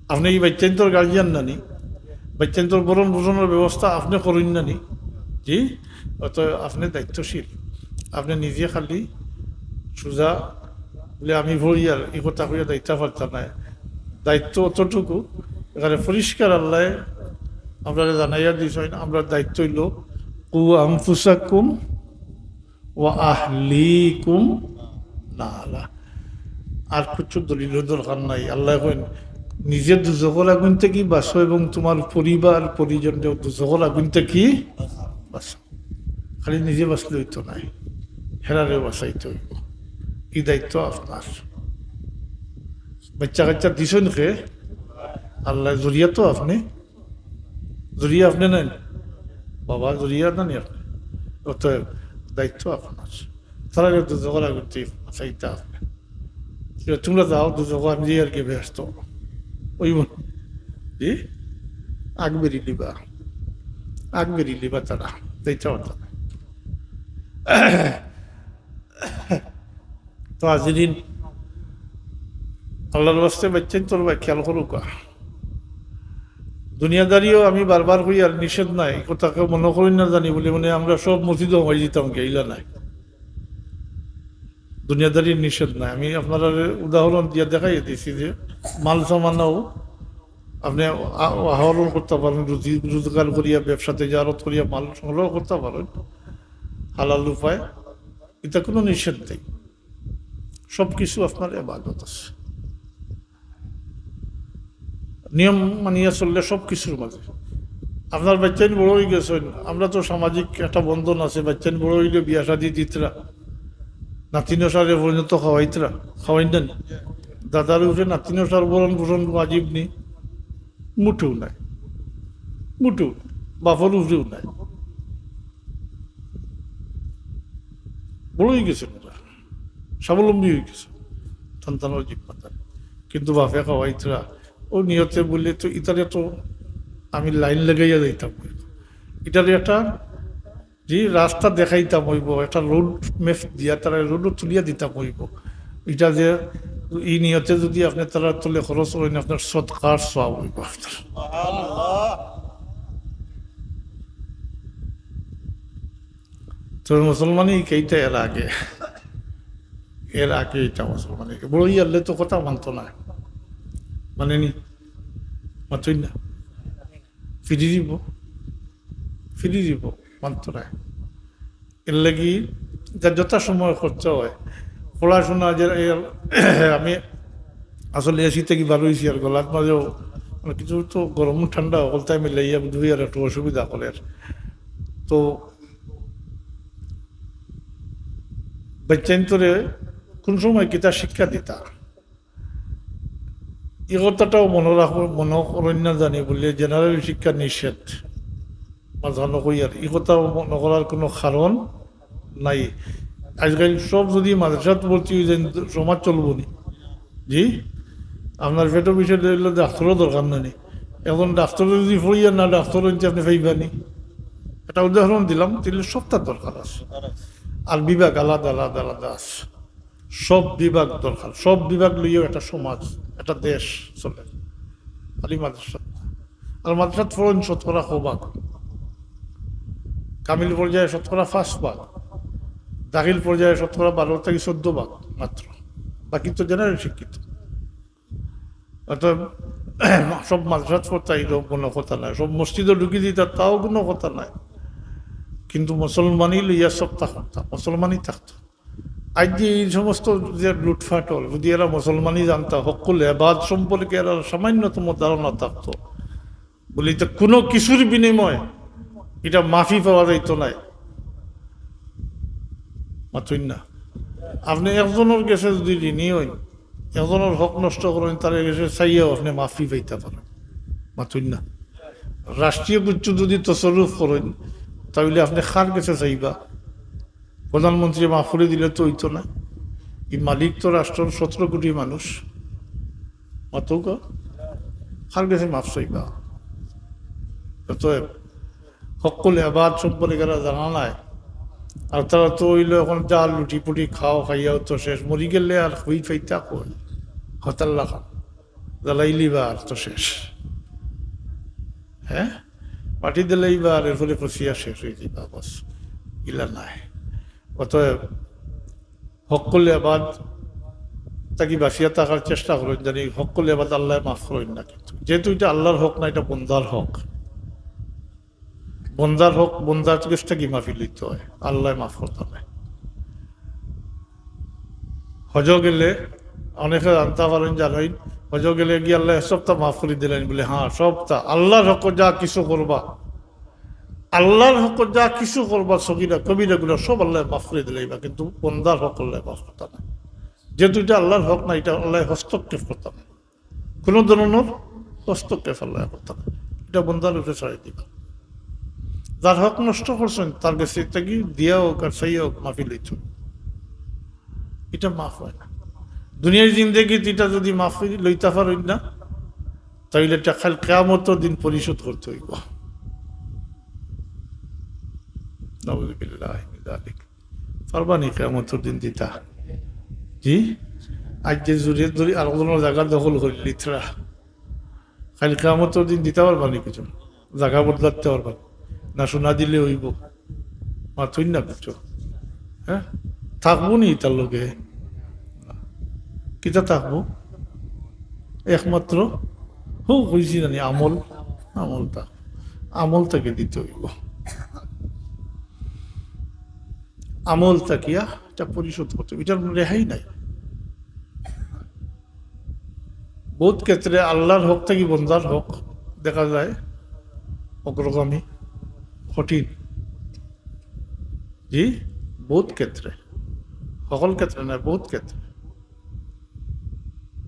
আপনি এই বাচ্চাইন্তর গার্জিয়ান নানি, বাচ্চাইন্তর ভরণ পোষণর ব্যবস্থা আপনি করইন নানি, জি, অত আপনি দায়িত্বশীল। আপনি নিজে খালি সুজা বলে আমি ভরি আর এই কথা কইয়া দায়িত্ব পারতাম না। দায়িত্ব অতটুকু, এখানে পরিষ্কার আল্লাহ আপনারা জানাইয়া দিয়েছেন, আমরা দায়িত্ব হইল কু আনফুসাকুম ওয়া আহলিকুম নারা। আর কিছু দলিলর দরকার নাই। আল্লাহ কইন, "নিজে দুজখর আগুন থাকি বাঁচো এবং তোমার পরিবার পরিজনরেও দুজখর আগুন থাকি বাঁচো।" খালি নিজে বাঁচলে হইতো নাই, হেরারেও বাঁচাইতে হইব। এই দায়িত্ব আপনার। বাচ্চা কাচ্চা দিছইন কে? আল্লাহ। জরিয়া তো আপনি, জরিয়া আপনি নেন, বাবা জরিয়া নেন আপনি। অতএব দায়িত্ব আপনার। তারা দুজখর আগুন থাকি বাঁচাইতা আপনি। এবার তোমরা যাও দুজখো, আমি যাই আর কি বেহেস্ত। ওই বল, জি, আগ বেরি লিবা, আগ বেরি লিবা তারা, যাইতে পারত না। তো হাজিরিন, আল্লাহর ওয়াস্তে বাচ্চাইন্তর বায় খেয়াল করুকা। দুনিয়াদারিও আমি বারবার কই আর নিষেধ নাই, কথা কেউ মনে করি না জানি বলে, মানে আমরা সব মসজিদও হয়ে দিতাম গেইলা নাই। দুনিয়াদারির নিষেধ নাই। আমি আপনারা উদাহরণ দিয়া দেখাই দিছি যে মাল সামানও আপনি আ-, আহরণ করতে পারেন, রুজি রোজগার করিয়া, ব্যবসা তেজারত করিয়া মাল সংগ্রহ করতে পারেন হালাল উপায়, এটা কোনো নিষেধ নেই। সব কিছু আপনার এবাদত আছে। নিয়ম মানিয়া চললে সব কিছুর মাঝে। আপনার বাচ্চাইন বড় হয়ে গেছেন, আমরা তো সামাজিক একটা বন্ধন আছে, বাচ্চাইন বড় হইলে বিয়া শাদি দিতরা, নাতিন সারে পর্যন্ত খাওয়াইতরা, খাওয়াইন না নি? দাদার উপরে নাতিন সার ভরণ পোষণ ওয়াজিব নি? মুটেও নাই, মুটেও নাই। বাপর উপরেও নাই। বড় হয়ে গেছে, স্বাবলম্বী হয়ে গেছে, সন্তানর জিম্মাদার। কিন্তু বাপে খাওয়াইতরা, ও নিয়তে বললে তো ইতারে তো আমি লাইন লাগাইয়া যাইতাম, ইতারে একটা যে রাস্তা দেখাইতাম হইব, একটা রোড ম্যাপ দিয়া তারা রোডও তুলিয়া দিতাম হইব। এটা যে এই নিয়তে যদি আপনি তারা তলে খরচ করেন, আপনার সদকার সওয়াব হইব আপনার। তবে মুসলমানি কেইটা এর আগে, এর আগে এটা মুসলমানি। বড় ইয়ারলে তো কথা মানতো না, মানে নি, মাতইন না, ফিরি দিব, ফিরি দিব, মানতো না। এর লাগি যা যথাসময় খরচ হয়, পড়াশোনা যে, এ, আমি আসলে এসি থাকি বার হইছি আর গলাত মাঝেও মানে কিছু তো গরম ঠান্ডা হকলতায় মিলাইয়া বুঝি আর একটু অসুবিধা করে। তো বাচ্চাইন্তরে কোন সময় কিতা শিক্ষা দিতা, এই কথাটাও মনে রাখো, মনে করইন না জানি বলে জেনারেল শিক্ষা নিষেধ। মাঝখানো কই আর এই কথা মনে করার কোনো কারণ নাই। আজকাল সব যদি মাদ্রাসাত ভর্তি হয়ে যায়, সমাজ চলবো নি? জি, আপনার পেটো বিষয় হইলে ডাক্তারও দরকার নাই। এখন ডাক্তার যদি পড়িয়া না ডাক্তার হইতে আপনি পাইবানি। একটা উদাহরণ দিলাম, তাহলে সবটা দরকার আছে। আর বিভাগ আলাদা আলাদা আলাদা আছে। সব বিভাগ দরকার, সব বিভাগ লইয়াও একটা সমাজ, একটা দেশ চলে। খালি মাদ্রাসা, আর মাদ্রাসাত পড়ইন শতকরা ক ভাগ, কামিল পর্যায়ে শতকরা পাঁচ ভাগ, দাখিল পর্যায়ে শতকরা বারো থাকি চোদ্দ ভাগ মাত্র, বাকি তো জেনারেল শিক্ষিত। অর্থাৎ সব মাদ্রাসাত পড়তা এটাও কোনো কথা নাই, সব মসজিদও ঢুকি দিতা তাও কোনো কথা নাই, কিন্তু মুসলমানি লইয়া সব থাকতা, মুসলমানি থাকতো। আজ যে এই সমস্ত যে লুটফাট হল, যদি এরা মুসলমানি জানতা, হক্কুল এবাদ সম্পর্কে এরা সামান্যতম ধারণা থাকতো, বলি তো কোনো কিছুর বিনিময়ে এটা মাফি পাওয়া যাইতো নায়। মাতইন না। আপনি একজনের গেছে যদি ঋণী হইন, একজনের হক নষ্ট করেন, তার গেছে চাইয়াও আপনি মাফি পাইতা পারেন। মাতইন না। রাষ্ট্রীয় কিছু যদি তসরুফ করেন, তাহলে আপনি কার গেছে চাইবা? প্রধানমন্ত্রী মাফ করে দিলে তো হইতো না। এই মালিক তো রাষ্ট্রর সতেরো কোটি মানুষ। অতকা কার গেছে মাফ চাইবা? অতএব হক্কুল এবাদ সম্পর্কে এরা জানা নাই। আর তারা তো হইলো এখন যা লুটি পুটি খাও, খাইয়াও তো শেষ, মরি গেলে আর হই ফাইতা কই? হতাল্লা খান জ্বালাইলিবা আর তো শেষ। হ্যাঁ, মাটি দিলেইবা আর এরপরে পচিয়া শেষ হয়ে যাইবা, বাস, ইলা নাই। অতএব হক্কুল এবাদ থাকি বাঁচিয়া থাকার চেষ্টা করইন, জানি হক্কুল এবাদ আল্লাহ মাফ করইন না। কিন্তু যেহেতু এটা আল্লাহর হক না, এটা বন্দার হক। বন্দার হক বন্দার গেছ থাকি মাফি লইতে হয়, আল্লাহ মাফ করতা নায়। হজো গেলে অনেকে জানতা পারেন, জানইন, হজো গেলে গিয়া আল্লাহ সবটা মাফ করে দিলেন বলে, হ্যাঁ, সবটা আল্লাহর হক যা কিছু করবা, আল্লাহর হক যা কিছু করবা, সগিরা কবিরা গুনা সব আল্লাহ মাফ করে দিলাইবা, কিন্তু বন্দার হক আল্লাহ মাফ করতা না। যেহেতু এটা আল্লাহর হক না, এটা আল্লাহ হস্তক্ষেপ করতা না, কোনো ধরনের হস্তক্ষেপ আল্লাহ করতা না, এটা বন্দার উপরে ছাড়াই দিবা। যার হক নষ্ট করছেন, তার গেছ থাকি দিয়া হোক আর চাইয়া হোক, মাফি লইতে হবে। এটা মাফ হয় না। দুনিয়ার জিন্দেগিত এটা যদি মাফি লইতা পারইন না, তাইলে এটা কাল কিয়ামতর দিন পরিশোধ করতে হইব। নাউজুবিল্লাহি মিন যালিক। পারবা নি কিয়ামতর দিন দিতা? জি, আজ যে জুড়ে ধরি আর কোনো জায়গা দখল করিলিতরা, কাল কিয়ামতর দিন দিতা পারবা নি কিছু? জায়গা বদলাতে পারবা নি? না সোনা দিলে হইব? মাতইন না কিছু। হ্যাঁ, থাকবো নি তার লগে? কিতা থাকবো? একমাত্র হো কইছি জানি আমল, আমলটা, আমল তাকে দিতে হইব। আমল থাকিয়া এটা পরিশোধ করতে হবে, এটার কোনো রেহাই নাই। বহুত ক্ষেত্রে আল্লাহর হক থাকি বন্দার হক দেখা যায় অগ্রগামী, কঠিন। জি, বহুত ক্ষেত্রে, সকল ক্ষেত্রে না, বহুত ক্ষেত্রে।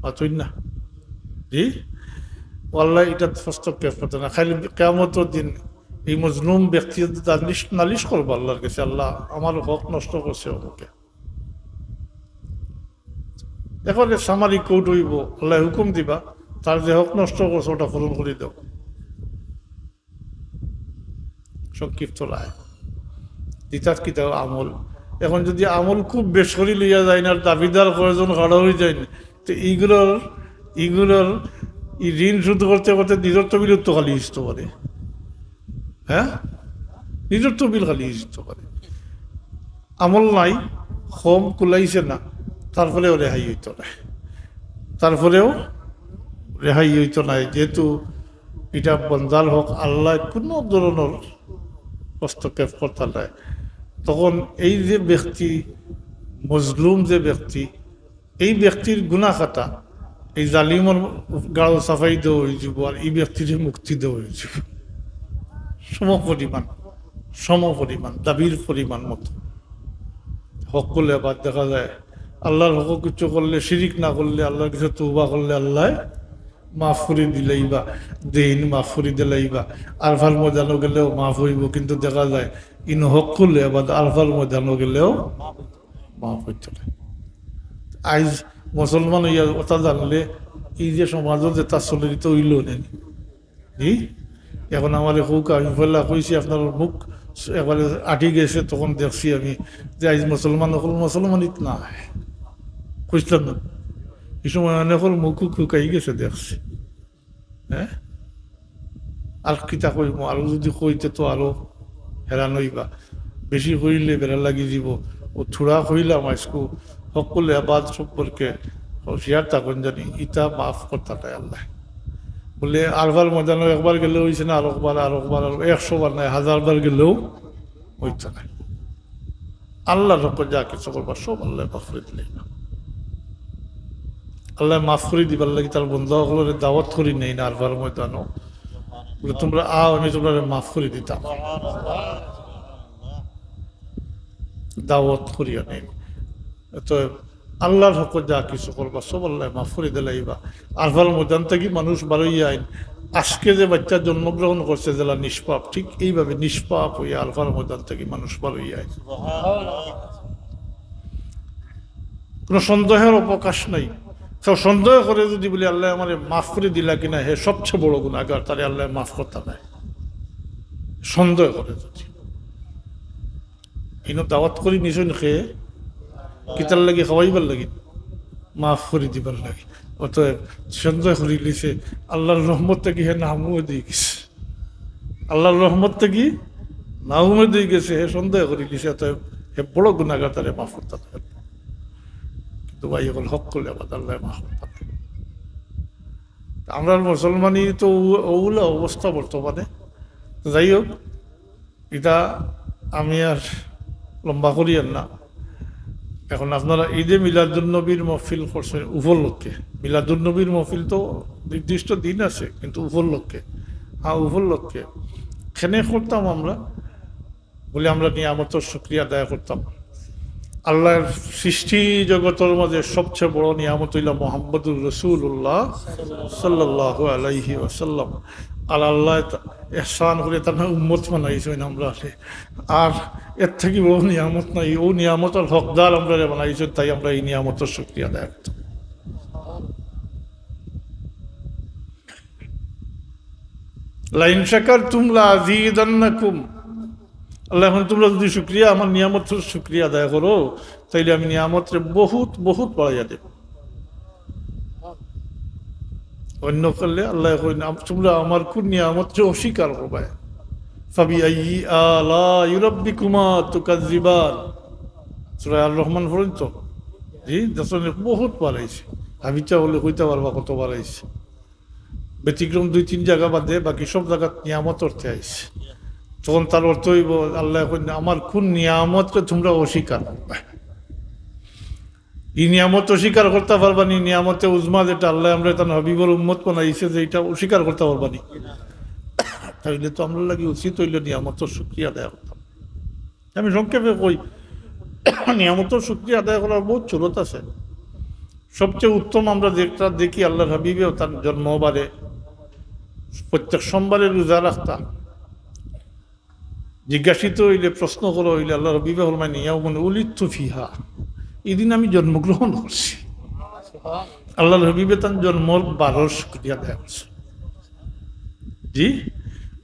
মাতইন না। জি, ও আল্লাহ এটা হস্তক্ষেপ করতে না। খালি কিয়ামতর দিন এই মজলুম ব্যক্তি যদি নালিশ, নালিশ করবো আল্লাহর কাছে, "আল্লাহ, আমার হক নষ্ট করছে অমুকে।" এরপরে সামারি কোর্ট হইব, আল্লাহ হুকুম দিবা, তার যে হক নষ্ট করছে ওটা পূরণ করে দাও। সংক্ষিপ্ত রায়। দিতাত কিতা আমল। এখন যদি আমল খুব বেশ করি লইয়া যায় না, দাবিদার কয়জন খাড়া হয়ে যায় না, তো এইগুলোর, এইগুলোর এই ঋণ শোধ করতে করতে নিজের তহবিল তো খালি হইতে পারে। হ্যাঁ, নিজের তহবিল খালি হইতে পারে। আমল নাই, কম কুলাইছে না, তারপরেও রেহাই অইতো না, তারপরেও রেহাই অইতো না। যেহেতু ইটা বন্দার হক, আল্লায় কুনু ধরনর হস্তক্ষেপ করতা নায়। তখন এই যে ব্যক্তি, মজলুম যে ব্যক্তি, এই ব্যক্তির গুনা খাতা এই জালিমর গাল সাফাই দেওয়া অইযিবো, আর এই ব্যক্তিরে মুক্তি দেওয়া অইযিবো। সম পরিমাণ, সম পরিমাণ, দাবির পরিমাণ মতো। হক্কুল এবাদ দেখা যায়, আল্লার হক কিছু করলে, শিরিক না করলে, আল্লার কাছে তওবা করলে আল্লায় মাফ করি দিলাইবা, দেইন মাফ করি দিলাইবা। আরফার ময়দানো গেলেও মাফ অইবো, কিন্তু দেখা যায় ইন হক্কুল এবাদ আরফার ময়দানো গেলেও মাফ অইতো নায়। আইজ মুসলমান অইয়া অতা জানলে এই যে সমাজো যেতা চলে, ইতা অইলো নি। জি, এখন আমারে কউক্কা, আমি পয়লা কইছি, আপনার মুখ একবারে আটি গেছে, তখন দেখছি আমি যে আইজ মুসলমান অকল মুসলমানিত নাই। কইছিলাম না? এই সময় অনেকর মুখ শুকাই গেছে দেখছি। হ্যাঁ, আর কিতা কইমু, আরো যদি কইতে তো আরো হেরান অইবা। বেশি কইলে বেড়া লাগি দিব। ও থুড়া কইলাম আইজকু, হক্কুল এবাদ সম্পর্কে হুঁশিয়ার থাকইন জানি, ইতা মাফ করতা নায় আল্লায়। বলে, আরফার ময়দানো একবার গেলেও অইছে না, আরকবার, আরকবার, আরো একশো বার নায়, হাজার বার গেলেও অইতো নায়। আল্লার হকো যা কিছু করবা, সব আল্লায় মাফ করি দিলাইবা। আল্লায় মাফ করি দিবার লাগি তার বন্দা অকলরে দাওয়াত করি নেইন না, আরফার ময়দানো বলে, "তুমরা আও, আমি তুমরারে মাফ করি দিতাম।" দাওয়াত করিয়া নেইন। তো আল্লার হকো যা কিছু করবা, সব আল্লায় মাফ করি দিলাইবা। আরফার ময়দান থাকি মানুষ বারইয়া আইন। আইজকে যে বাইচ্চা জন্মগ্রহণ করছে যেলা নিষ্পাপ, ঠিক এইভাবে নিষ্পাপ অইয়া আরফার ময়দান থাকি মানুষ বারইয়া আইন। কোনো সন্দেহের অবকাশ নাই। কেউ সন্দেহ করে যদি বলে, "আল্লায় আমারে মাফ করি দিলা কিনা, হে সবচেয়ে বড় গুনাগার, তারে আল্লায় মাফ করতা নায়।" সন্দেহ করে যদি। ইনো দাওয়াত করি নিছইন কে? কিতার লাগি? খাওয়াইবার লাগি? মাফ করি দিবার লাগি। অতএব সন্দেহ করি লিছে, আল্লার রহমত থাকি হে নাউমেদ অই গেছে। আল্লার রহমত থাকি নাউমেদ অই গেছে, হে সন্দেহ করি লিছে, অতএব হে বড় গুনাগার, তারে মাফ করতা নায়। কিন্তু ভাই, অকল হক্কুল এবাদ আল্লায় মাফ করতা নায়। আমরার মুসলমানি তো অউ-, অউলা অবস্থা বর্তমানে। তো যাই হোক, ইটা আমি আর লম্বা করিয়ার না। এখন আপনারা ঈদে মিলাদুন্নবীর মহফিল করছইন উপলক্ষে। মিলাদুন্নবীর মহফিল তো নির্দিষ্ট দিন আছে, কিন্তু উপলক্ষে, হ্যাঁ, উপলক্ষে কেনে করতাম আমরা? বলে, আমরা নিয়ামতর শুকরিয়া আদায় করতাম। আল্লার সৃষ্টি জগতর মাঝে সবচেয়ে বড় নিয়ামত অইলা মুহাম্মদুর রাসূলুল্লাহ সাল্লাল্লাহু আলাইহি ওয়াসাল্লাম। আর আল্লায় তা-, এহসান করি তান উম্মত বানাইছইন আমরারে। আর এর থাকি বড় নিয়ামত নাই। অউ নিয়ামতর হকদার আমরারে বানাইছইন, তাই আমরা ই নিয়ামতর শুকরিয়া আদায় করতাম। লাইন শাকারতুম লাআযীদান্নাকুম। আল্লায় কইন, তুমরা যদি শুকরিয়া, আমার নিয়ামতর শুকরিয়া আদায় করো, তাইলে আমি নিয়ামতরে বহুত, বহুত বাড়াইয়া দেব। অন্য করলে আল্লায় কইন, আম-, তুমরা আমার কুন নিয়ামতরে অস্বীকার করবায়? ফাবিআইয়ি আলাই রাব্বিকুমা তুকাজ্জিবান। সূরা আর রহমান পড়ইন তো। জি, দেখছইন, বহুত বাড়াইছে। হাবিতা বলে কইতা পারবা কত বাড়াইছে। ব্যতিক্রম দুই তিন জাগা বাদে বাকি সব জাগাত নিয়ামত অর্থে আইছে। তখন তার অর্থ অইবো, আল্লায় কইন, আমার কুন নিয়ামতরে তুমরা অস্বীকার করবায়? ই নিয়ামত অস্বীকার করতা পারবা নি? নিয়ামতে উজমা যেটা আল্লায় আমরারে তান হাবিবর উম্মত বানাইছে, যে ইটা অস্বীকার করতা পারবা নি? তাইলে তো আমরার লাগি উচিত অইলো নিয়ামতর শুকরিয়া আদায় করতাম। আমি সংক্ষেপে কই, নিয়ামতর শুকরিয়া আদায় করার বহুত সুরত আছে। সবচেয়ে উত্তম আমরা যেটা দেখি, আল্লার হাবিবেও তান জন্মবারে প্রত্যেক সোমবারে রোজা রাখতা। জিজ্ঞাসিত অইলে, প্রশ্ন করা অইলে, আল্লার হাবিবে ফরমাইন, ইয়াউমুন উলিদতু ফিহা, ই দিন আমি জন্মগ্রহণ করছি। আল্লার হাবিবে তান জন্মর বারর শুকরিয়া আদায় করছে। জি,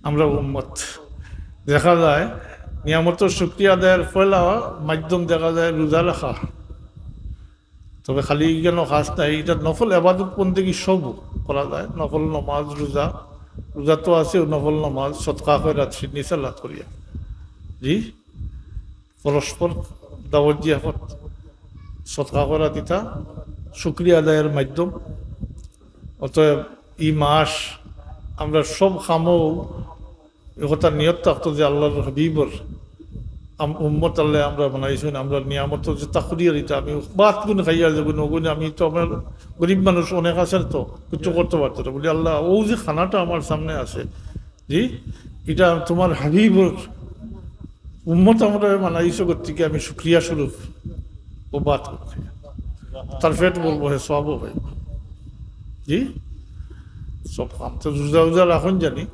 আমরা উম্মত। দেখা যায়, নিয়ামতর শুকরিয়া আদায়র পয়লা মাধ্যম দেখা যায় রোজা রাখা। তবে খালি ইখানো খাস নাই, ইটা নফল এবাদত বন্দেগী সব করা যায়, নফল নমাজ, রোজা, রোজা তো আছে, নফল নমাজ, সদকা, খয়রাত, সিন্নি সালাত করিয়া। জি, পরস্পর দাওয়াত জিয়াফত, সদকা করা দিতা, শুকরিয়া আদায়ের মাধ্যম। অতএব ই মাস আমরা সব কামও ই কথা নিয়ত থাকতো যে আল্লাহর হাবিবর আম-, উম্মত আল্লাহ আমরা বানাইছইন, আমরা নিয়ামত যে তাকদির, ইটা আমি ভাত গুণ খাইয়া যেগুণ ওগুণ, আমি তো আমার গরিব মানুষ অনেক আছে তো, কিছু করতে পারতো না। বলি, "আল্লাহ, ও যে খানাটা আমার সামনে আছে, জি, ইটা তুমার হাবিবর উম্মত আমরা বানাইছো, গতিকে আমি শুকরিয়া স্বরূপ ও ভাত খাই।" তার পেট ভরবো, হে সওয়াবও পাইবো। জি, সব কাম তো রোজা রোজা রাখইন জানি।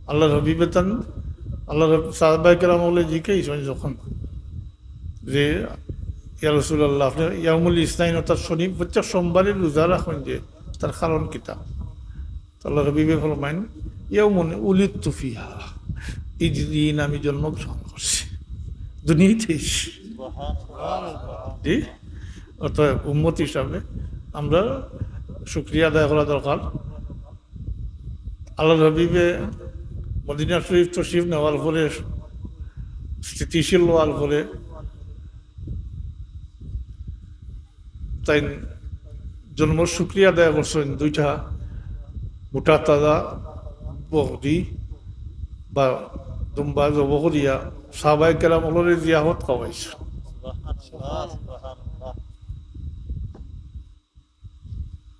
আল্লাহর হাবিবে তান, আল্লাহর হাবিব, সাহাবায়ে কেরাম অকলে জিকাইছইন যখন যে, "ইয়া রাসূলুল্লাহ, আপনে ইয়াউমুল ইসনাইন অর্থাৎ শনি, প্রত্যেক সোমবারে রোজা রাখইন যে, তার কারণ কিতা?" তো আল্লাহর হাবিবে ফরমাইন, "ইয়াউমুন উলিদতু ফিহা, এই দিন আমি জন্মগ্রহণ করছি, দুনিয়াতে এসে।" জি, অতএব উম্মত হিসাবে আমরা শুকরিয়া আদায় করা দরকার। আল্লাহর হাবিবে মদিনা শরীফ তশরিফ নেওয়ার পরে, স্থিতিশীল হওয়ার পরে, তাইন জন্মর শুকরিয়া আদায় করছইন দুইটা মোটা তাজা বকরি বা দুম্বা জব করিয়া সাহাবায়ে কেরাম অকলরে জিয়াফত খাওয়াইছইন।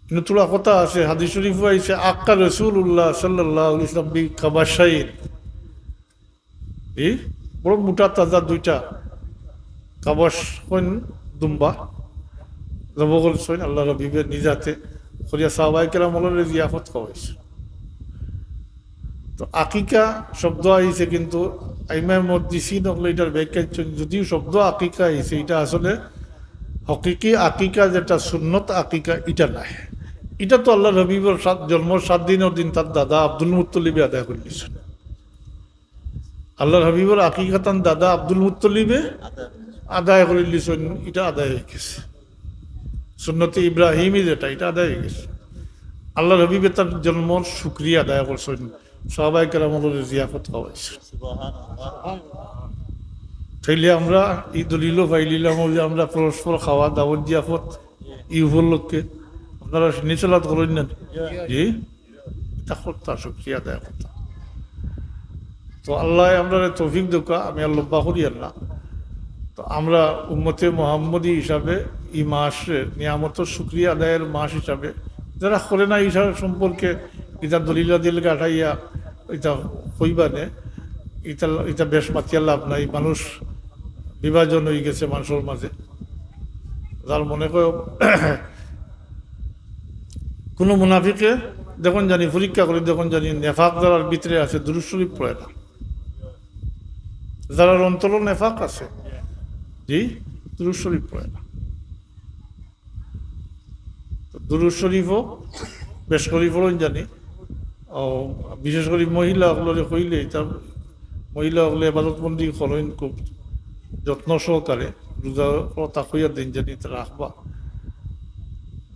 কিন্তু থুড়া কথা আছে, হাদিস শরীফও আইছে, "আক্কা রাসূলুল্লাহ সাল্লাল্লাহু আলাইহি ওয়াসাল্লাম বি কাবাশাইন।" ই বড় মোটা তাজা দুইটা কাবাশ কইন দুম্বা জব করছইন আল্লাহর হাবিবে নিজ হাতে, করিয়া সাহাবায়ে কেরাম অকলরে জিয়াফত খাওয়াইছইন। তো আকিকা শব্দ আইছে, কিন্তু আইম্মায়ে মুহাদ্দিসিন অকলে ইটার ব্যাখ্যা দিছইন, যদিও শব্দ আকিকা আইছে, ইটা আসলে হকিকি আকিকা যেটা সুন্নত আকিকা, ইটা নায়। ইটা তো আল্লাহর হাবিবর সাত, জন্মর সাত দিনর দিন তার দাদা আব্দুল মুত্তালিবে আদায় করিলিছইন। আল্লাহর হাবিবর আকিকা তান দাদা আব্দুল মুত্তালিবে আদায় করিলিছইন, ইটা আদায় অই গেছে। সুন্নতে ইব্রাহিমী যেটা, ইটা আদায় অই গেছে। আল্লাহর হাবিবে তার জন্মর শুকরিয়া আদায় করছইন, সাহাবায়ে কেরাম অকলরে জিয়াফত খাওয়াইছইন। তাইলে আমরা ই দলিলও পাইলিলাম যে আমরা পরস্পর খাওয়া, দাওয়াত জিয়াফত, ই উপলক্ষে আপনারা নিচলাত করইন না? জি, ইটা করতা, শুকরিয়া আদায় করতা। তো আল্লাহ আমরারে তৌফিক দেউক্কা, আমি আর লম্বা করিয়ার না। তো আমরা উম্মতে মুহাম্মদী হিসাবে ই মাসরে নিয়ামতর শুকরিয়া আদায়ের মাস হিসাবে, যারা করে না, ইশার সম্পর্কে ইটা দলিলাদিল গাঠাইয়া ইটা কইবা নে, ইটা, ইটা বেশ মাতিয়া লাভ নাই। মানুষ বিভাজন অই গেছে মানুষর মাঝে। যার মনে কয় কুনু মুনাফিকে দেখইন জানি, পরীক্ষা করি দেখইন জানি, নেফাক যারার ভিতরে আছে, দুরূদ শরীফ পড়ে না। যারার অন্তরো নেফাক আছে, জি, দুরূদ শরীফ পড়ে না। তো দুরূদ শরীফও বেশ করি পড়ইন জানি। ও, বিশেষ করি মহিলা অকলরে কইলে, ইতা মহিলা অকলে ইবাদতবন্দি করইন খুব যত্ন সহকারে, রোজা কথা কইয়া দিন জানি তা রাখবা,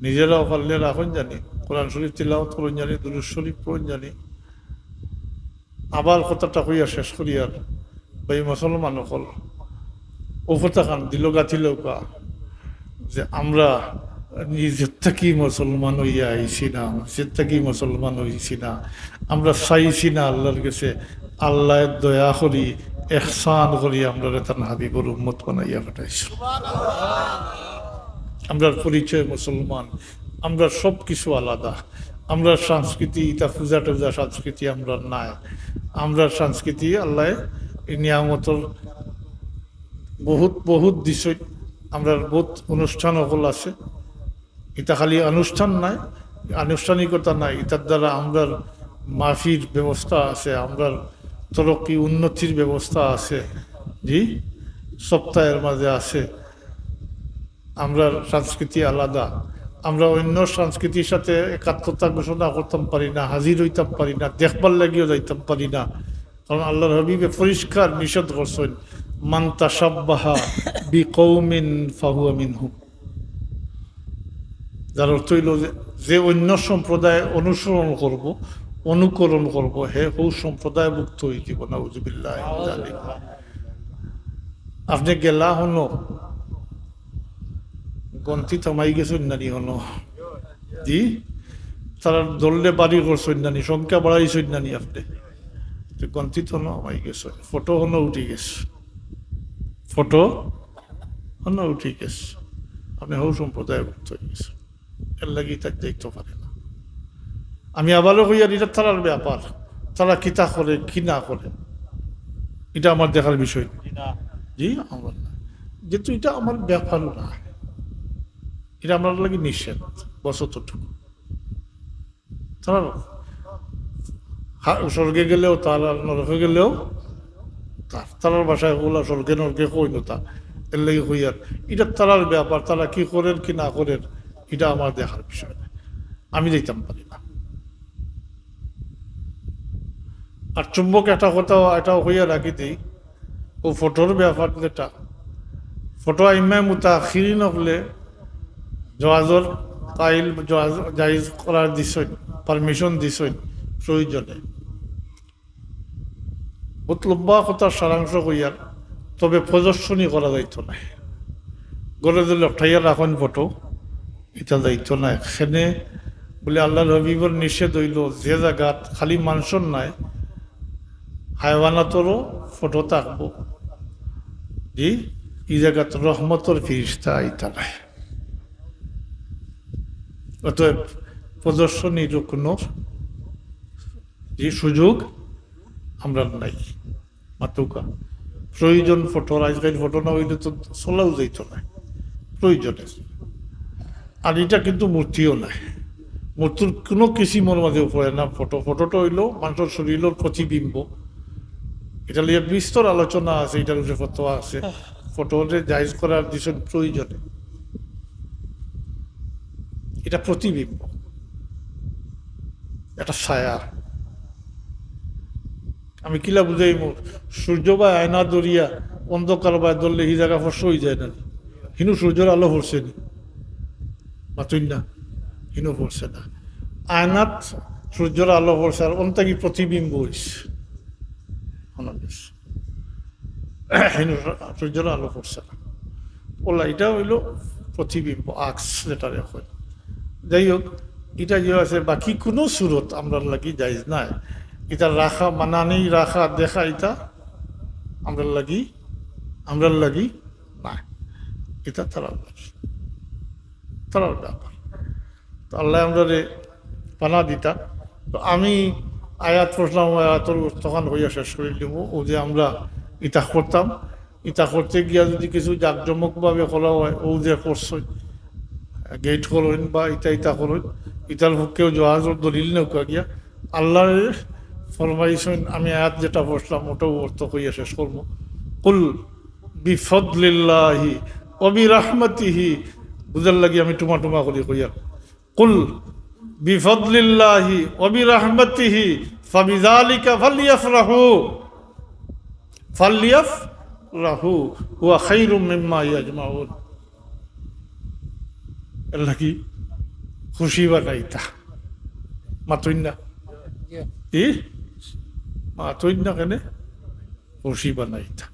নিজেরাও পারলে রাখইন জানি, কোরআন শরীফ তিলাওয়াত করইন জানি, দুরূদ শরীফ পড়ইন জানি। আবার কথাটা কইয়া শেষ করিয়ার, ভাই মুসলমান অকল, ও কথাখান দিলো গাঁথিলাউক্কা যে আমরা নিজের থাকি মুসলমান অইয়া আইছি না, নিজের থাকি মুসলমান অইছি না, আমরা চাইছি না আল্লাহর গেছে, আল্লায় দয়া করি, এহসান করি আমরারে তান হাবিবর উম্মত বানাইয়া পাঠাইছইন। আমরার পরিচয় মুসলমান, আমরার সব কিছু আলাদা। আমরার সংস্কৃতি, ইতা পূজা টুজা সংস্কৃতি আমরার নাই। আমরার সংস্কৃতি আল্লায় ই নিয়ামতর বহুত, বহুত দিছইন। আমরার বহুত অনুষ্ঠান অকল আছে। ইতা খালি অনুষ্ঠান নায়, আনুষ্ঠানিকতা নায়। ইতার দ্বারা আমরার মাফির ব্যবস্থা আছে, আমরার তরক্কি উন্নতির ব্যবস্থা আছে। জি, সপ্তাহের মাঝে আছে। আমরার সংস্কৃতি আলাদা। আমরা অন্য সংস্কৃতির সাথে একাত্মতা ঘোষণা করতাম পারি না, হাজির অইতাম পারি না, দেখবার লাগিও যাইতাম পারি না। কারণ আল্লাহর হাবিবে পরিষ্কার নিষেধ করছইন, "মান তাশাব্বাহা বিকৌমিন ফাহুয়া মিনহুম।" যার অর্থ অইলো যে, যে অন্য সম্প্রদায় অনুসরণ করব, অনুকরণ করব, হে হউ সম্প্রদায়ভুক্ত অইযিবো, নাউজুবিল্লাহ মিন যালিক। আপনে গেলা হনো, গন্তি থামাই গেছইন নানি হনো? জি, তারার দলে বাড়ি করছইন নানি, সংখ্যা বাড়াইছইন নানি আপনে? তো গন্তি তো হনো হামাই গেছে, ফটো হনো উঠি গেছে, ফটো হনো উঠি গেছে, আপনে হউ সম্প্রদায়ভুক্ত অই গেছে। এর লাগি ইতা দেখতো পারে না। আমি আবারও কইয়ার, ইটা তারার ব্যাপার, তারা কিতা করে কি না করে, ইটা আমার দেখার বিষয় না। জি, আমার না, যেহেতু ইটা আমার ব্যাপারও না, ইটা আমরার লাগি নিষেধ। বস অতটুকু। তারার হা-, স্বর্গে গেলেও তার, আর নরকে গেলেও তার, তারার ভাষায় অলা স্বর্গে নরকে কইন তা। এর লাগি কইয়ার, ইটা তারার ব্যাপার, তারা কি করের কি না করের, ইটা আমার দেখার বিষয় না, আমি যাইতাম পারি না। আর চুম্বক একটা কথা এটাও কইয়া রাখি দেই, ও ফটোর ব্যাপার যেটা, ফটো আইম্মায় মুতাআখিরিন অকলে জওয়াজর কাইল, জওয়াজ, জায়েজ করার দিছইন, পারমিশন দিছইন প্রয়োজনে। বহুত লম্বা কথার সারাংশ কইয়ার, তবে প্রদর্শনী করা যাইতো নায়। ঘরে যে লটকাইয়া রাখইন ফটো, ইটা যাইতো নায়। এখানে বলে আল্লাহর হাবিবর নিষেধ অইলো, যে জাগাত খালি মানষর নায়, হায়ওয়ানাতরও ফটো থাকবো, জি, ই জাগাত রহমতর ফিরিস্তা আইতা নায়। অতএব প্রদর্শনীর কোনো যে সুযোগ আমরার নাই। মাতুকা। প্রয়োজন ফটোর, আজকাল ফটো না অইলে তো চলাও যাইতো নায়। প্রয়োজনে। আর ইটা কিন্তু মূর্তিও নায়। মূর্তির কোনো কিসিমর মাঝে পড়ে না ফটো। ফটোটা অইলো মানষর শরীরর প্রতিবিম্ব। ইটা লইয়া বিস্তর আলোচনা আছে, ইটার উপরে ফতোয়া আছে। ফটোরে জায়েজ করার দিছইন প্রয়োজনে। ইটা প্রতিবিম্ব, একটা ছায়া। আমি কিলা বুঝাইমু, সূর্য বা আয়না ধরিয়া অন্ধকার বা ধরলে হি জাগা ফর্সা অই যায় না নি? হিনো সূর্যর আলো পড়ছে নি? মাতইন না, হিনো পড়ছে না। আয়নাত সূর্যর আলো পড়ছে, আর অন থাকি প্রতিবিম্ব অইছে। অনো গেছে। হিনো সূর্যর আলো পড়ছে না। অলা, ইটা অইলো প্রতিবিম্ব, আক্স যেটারে কয়। যাই হোক, ইটা যে আছে, বাকি কোনো সুরত আমরার লাগি জায়েজ নায়। ইটা রাখা, মানানি রাখা, দেখা, ইটা আমরার লাগি, আমরার লাগি নায়। ইটা তারার লাগি, তারার ব্যাপার। তো আল্লায় আমরারে পানা দিতা। তো আমি আয়াত পড়লাম, আয়াতর তখন কইয়া শেষ করি দিব। ও যে আমরা ইতা করতাম, ইতা করতে গিয়া যদি কিছু জাঁকজমকভাবে করা হয়, ও যে করছইন, গেট করইন বা ইতা ইতা করইন, ইতার পক্ষেও জওয়াজর দলিল নেউক্কা গিয়া। আল্লায় ফরমাইছইন, আমি আয়াত যেটা পড়লাম, ওটাও অর্থ কইয়া শেষ করবো। কুল বিফদলিল্লাহি ওয়া বিরাহমাতিহি, বুঝার লাগি আমি টুমা টুমা করি কইয়া। কুল বিফদলিল্লাহি ওয়া বিরাহমাতিহি ফাবিযালিকা ফালইয়াফরাহু, ফালইয়াফরাহু হুয়া খায়রুম মিম্মা ইয়াজমাউন। এর লাগি খুশি বানাইতা। মাতইন না? কি? মাতইন না কেনে? খুশি বানাইতা।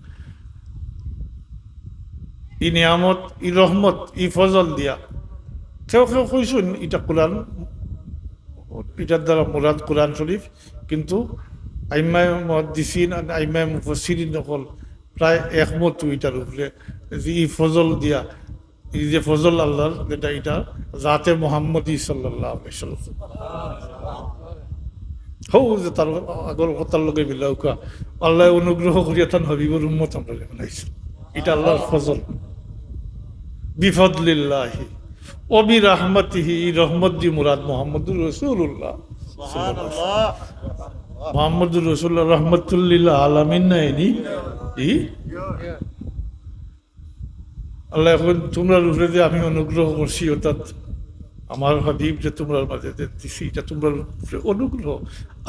ই নিয়ামত, ই রহমত, ই ফজল দিয়া। কেউ কেউ কইছইন, ইটা কোরআন, ইটার দ্বারা মুরাদ কোরআন শরীফ, কিন্তু আইম্মায়ে মুহাদ্দিসিন আর আইম্মায়ে মুফাসসিরিন অকল প্রায় একমত ইটার উপরে, যে ই ফজল দিয়া, ই যে ফজল আল্লাহর, যেটা ইটা জাতে মুহাম্মদী সাল্লাল্লাহু আলাইহি ওয়াসাল্লাম। হউ যে তার আগর কথার লগে মিলাউক্কা, আল্লায় অনুগ্রহ করিয়া তান হাবিবর উম্মত আমরারে বানাইছইন। ইটা আল্লাহর ফজল। বিফদলিল্লাহি ওয়া বিরাহমাতিহি, ই রহমত দি মুরাদ মুহাম্মদুর রাসূলুল্লাহ। সুবহানাল্লাহ। মুহাম্মদুর রাসূলুল্লাহ রাহমাতুল লিল আলামিন নায় নি? জি? আল্লায় কইন, তুমরার উপরে যে আমি অনুগ্রহ করছি, অর্থাৎ আমার হাবিব যে তুমরার মাঝে যে দিছি, ইটা তুমরার উপরে অনুগ্রহ।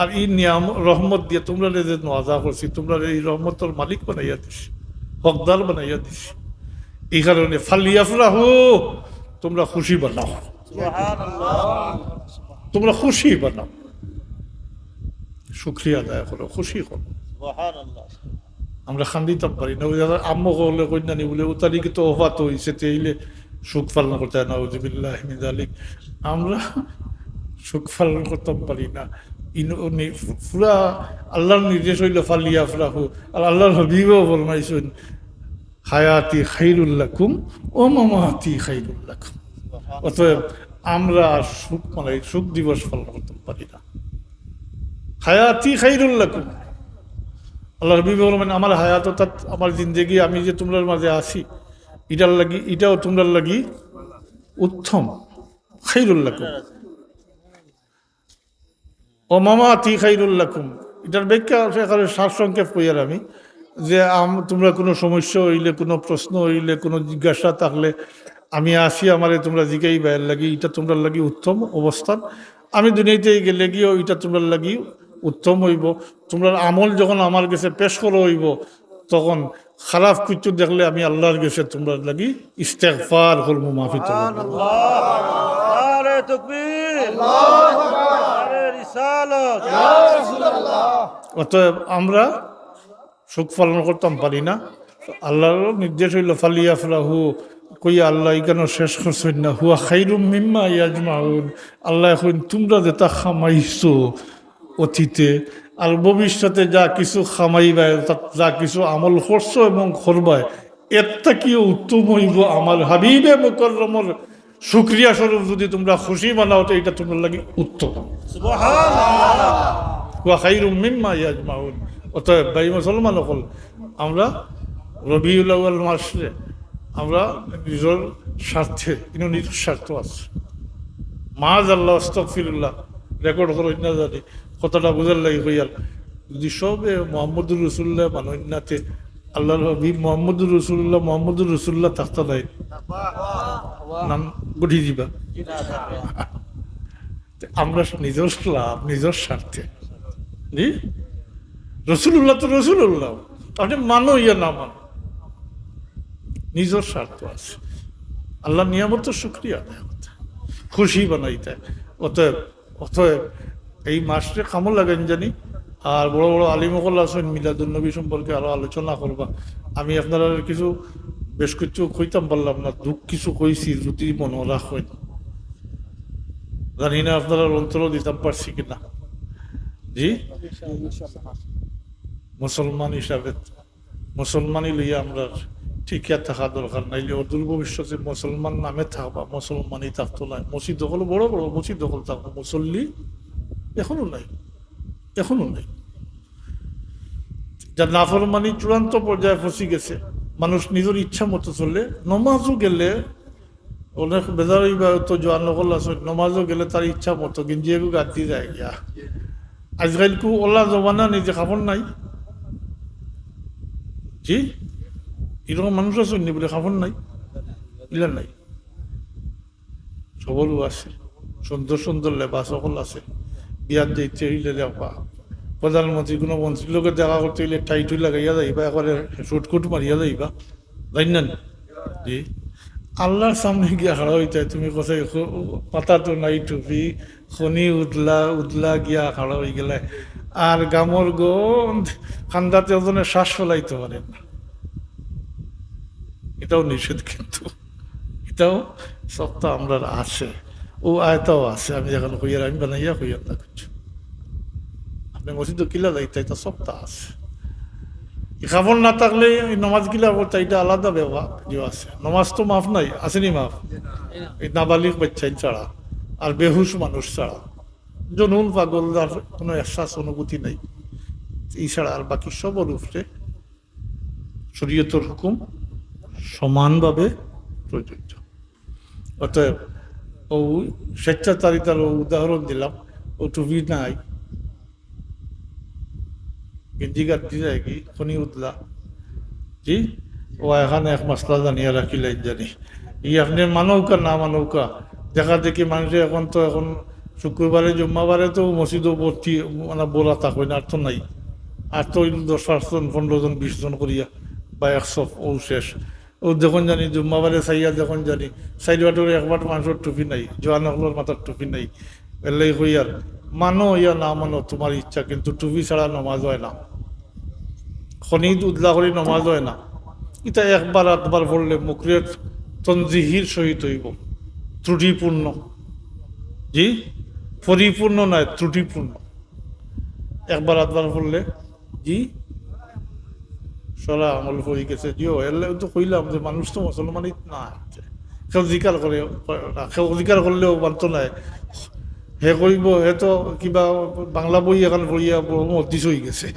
আর ই নিয়াম, রহমত দিয়া তুমরারে যে নওয়াজা করছি, তুমরারে ই রহমতর মালিক বানাইয়া দিছি, হকদার বানাইয়া দিছি। ই কারণে ফালইয়াফরাহু, তুমরা খুশি বানাও। সুবহানাল্লাহ। তুমরা খুশি বানাও, শুকরিয়া আদায় করো, খুশি করো। সুবহানাল্লাহ। আমরা কান্দিতাম পারি না। ওই যে আম্মা অকলে কইন না নি বুলে, "ও তারিখে তো ওফাত অইছে, তে ইলে শোক পালন করতে হয়, নাউজুবিল্লাহি মিন জালিক।" আমরা শোক পালন করতাম পারি না। ইন-, উনি পুরা আল্লাহর নির্দেশ অইলো, "ফালিয়াফরাহু।" আর আল্লাহর হাবিবও ফরমাইছইন, "হায়াতি খাইরুল লাকুম ওয়া মামাতি খাইরুল লাকুম।" অতএব আমরা আর শোক, মানে, শোক দিবস পালন করতাম পারি না। "হায়াতি খাইরুল লাকুম।" আল্লাহর হাবিব বলবেন, "আমার হায়াত অর্থাৎ আমার জিন্দেগি, আমি যে তোমরার মাঝে আছি, ইটার লাগি, ইটাও তোমরার লাগি উত্তম, খাইরুল লাকুম। ও মামাতি খাইরুল লাকুম।" ইটার ব্যাখ্যা একেবারে সারসংক্ষেপ কইয়ার আমি, যে আম-, তোমরা কোনো সমস্যা অইলে, কোনো প্রশ্ন অইলে, কোনো জিজ্ঞাসা থাকলে, আমি আছি, আমারে তোমরা জিগাইবা, এর লাগি ইটা তোমরার লাগি উত্তম অবস্থান। আমি দুনিয়াতে গেলে গিয়েও ইটা তোমরার লাগি উত্তম অইবো। তোমরার আমল যখন আমার গেছে পেশ করা অইবো, তখন খারাপ কিছু দেখলে আমি আল্লাহর গেছে তোমরার লাগি ইস্তেগফার করমু, মাফি তলব করমু। নারে তকবীর। নারে রিসালাত। অতএব আমরা শোক পালন করতাম পারি না। আল্লাহর নির্দেশ অইলো, "ফালিয়াফরাহু", কইয়া আল্লাহ ইখানো শেষ করছইন না, "হুয়া খাইরুম মিম্মা ইয়াজমাউন।" আল্লাহ কইন, "তোমরা যেটা কামাইছো অতীতে, আর ভবিষ্যতে যা কিছু কামাইবায়, অর্থাৎ যা কিছু আমল করছো এবং করবায়, এর থাকিও উত্তম অইবো আমার হাবিবে মুকররমর শুকরিয়া স্বরূপ যদি তোমরা খুশি মানাও, তো ইটা তোমরার লাগি উত্তম।" সুবহানাল্লাহ। "ওয়া খাইরুম মিম্মা ইয়াজমাউন।" অতএব ভাই মুসলমান অকল, আমরা রবিউল আউয়াল মাসরে আমরা নিজর স্বার্থে, কিন্তু নিজর স্বার্থ আছে। মাআজাল্লাহ, আস্তাগফিরুল্লাহ, রেকর্ড করইন না জানি, কথাটা বুঝার লাগি কইয়ার। যদি সবে মোহাম্মদুর রসুল্লাহ মানইন না তে আল্লাহর হাবিব মোহাম্মদুর রসুল্লাহ, মোহাম্মদুর রসুল্লাহ থাকতা নায়, নাম গুটি দিবা। তে আমরা নিজর লাভ, নিজর স্বার্থে। জি, রসুলুল্লাহ তো রসুলুল্লাহ, আপনি মানো ইয়া না মানো, নিজর স্বার্থ আছে। আল্লাহর নিয়ামত তো শুকরিয়া আদায় করতে, খুশি বানাইতে। অতএব, অতএব এই মাসরে কামো লাগাইন জানি। আর বড় বড় আলিম অকল আছইন, মিলাদুন নবী সম্পর্কে আরো আলোচনা করবা। আমি আপনারারে কিছু, বেশ কিছু কইতাম পারলাম না, দুঃখ কিছু কইছি, যদি মনো রাখইন। জানি না আপনারার অন্তরো দিতাম পারছি কিনা। জি, মুসলমান হিসাবে মুসলমানি লইয়া আমরার টিকিয়া থাকা দরকার, নাইলে অদূর ভবিষ্যতে মুসলমান নামে থাকবা, মুসলমানি থাকতো নায়। মসজিদ অকল, বড় বড় মসজিদ অকল থাকবো, মুসল্লি এখনো নাই, এখনো নাই। যা নাফরমানি চূড়ান্ত পর্যায়ে পৌঁছি গেছে, মানুষ নিজর ইচ্ছা মতো চলে। নমাজও গেলে অনেক বেজার অইবা, তো জোয়ান অকল আছে, নমাজও গেলে তার ইচ্ছা মতো গেঞ্জি এগু গাদি যায় গিয়া। আজকাল কু ওলা জমানা নি যে কাপড় নাই। জি, এরকম মানুষ আছে নি বুলে কাপড় নাই, ইলা নাই। সবরও আছে, সুন্দর সুন্দর লেবাস অকল আছে। বিয়াত যাইতে অইলে দেখবা, প্রধানমন্ত্রী কোনো মন্ত্রীর লগে দেখা করতে অইলে টাই টুই লাগাইয়া যাইবা, একবারে শুট কুট মারিয়া যাইবা, জানি না নি? জি, আল্লাহর সামনে গিয়া খাড়া অইতায়, তুমি কোথায় খো-, মাথা তো নাই টুপি, খনি উদলা উদলা গিয়া খাড়া অই গেলায়, আর গামর গন্ধ, কান্দাতে ওজনে শ্বাস ফেলাইতে পারে না। এটাও নিষেধ, কিন্তু এটাও সবটা আমরার আছে, ও আয়তাও আছে। আমি এখন কইয়ার, আমি বানাইয়া কইয়ার না কিছু। আপনি মসজিদও কিলা যাইতা, এটা সবটা আছে। এই কাপড় না থাকলে এই নমাজ কিলা পড়তা, এটা আলাদা ব্যাপার, যে আছে। নমাজ তো মাফ নাই, আছে নি মাফ? এই নাবালিগ বাচ্চা ছাড়া, আর বেহুশ মানুষ ছাড়া, জনুন পাগল, যার কোনো এহসাস অনুভূতি নাই, এই ছাড়া আর বাকি সবর উপরে শরীয়তর হুকুম সমানভাবে প্রযোজ্য। অতএব ও স্বেচ্ছাচারিতার ও উদাহরণ দিলাম, ও টুপি নাই, গেঞ্জি গাদি যায় কি, খনি উদলা। জি, ও এখানে এক মাসলা জানিয়া রাখিলাইন জানি। ই আপনি মানউক্কা না মানউক্কা, দেখা দেখি মানুষে এখন তো, এখন শুক্রবারে, জুম্মাবারে তো মসজিদও ভর্তি, মানে, বড়া থাকইন, আর তো নাই। আর তো অইল দশ পাঁচ জন, পনেরো জন, বিশ জন করিয়া, বা এক সফ, ও শেষ। ও দেখইন জানি, জুম্মাবারে চাইয়া দেখইন জানি, চাইর বাটর এক বাট মানুষর টুপি নাই, জোয়ান অকলর মাথার টুপি নাই। এর লাগি কইয়ার, মানো ইয়া না মানো, তোমার ইচ্ছা, কিন্তু টুপি ছাড়া নমাজ হয় না। খনিত উদলা করি নমাজ অয় না। ইটা একবার আধবার পড়লে মকরুহে তনজিহির সহিত অইবো, ত্রুটিপূর্ণ। জি, পরিপূর্ণ নায়, ত্রুটিপূর্ণ। একবার আধবার পড়লে, জি, সরা আমল অই গেছে। জি, ও, এর লাগি তো কইলাম যে মানুষ তো মুসলমানিত না। কেউ জিকার করে, করে না। কেউ জিকার করলেও মানতো নায়। হে কইবো, হে তো কিবা বাংলা বই এখান পড়িয়া বড় মুহাদ্দিস অই গেছে।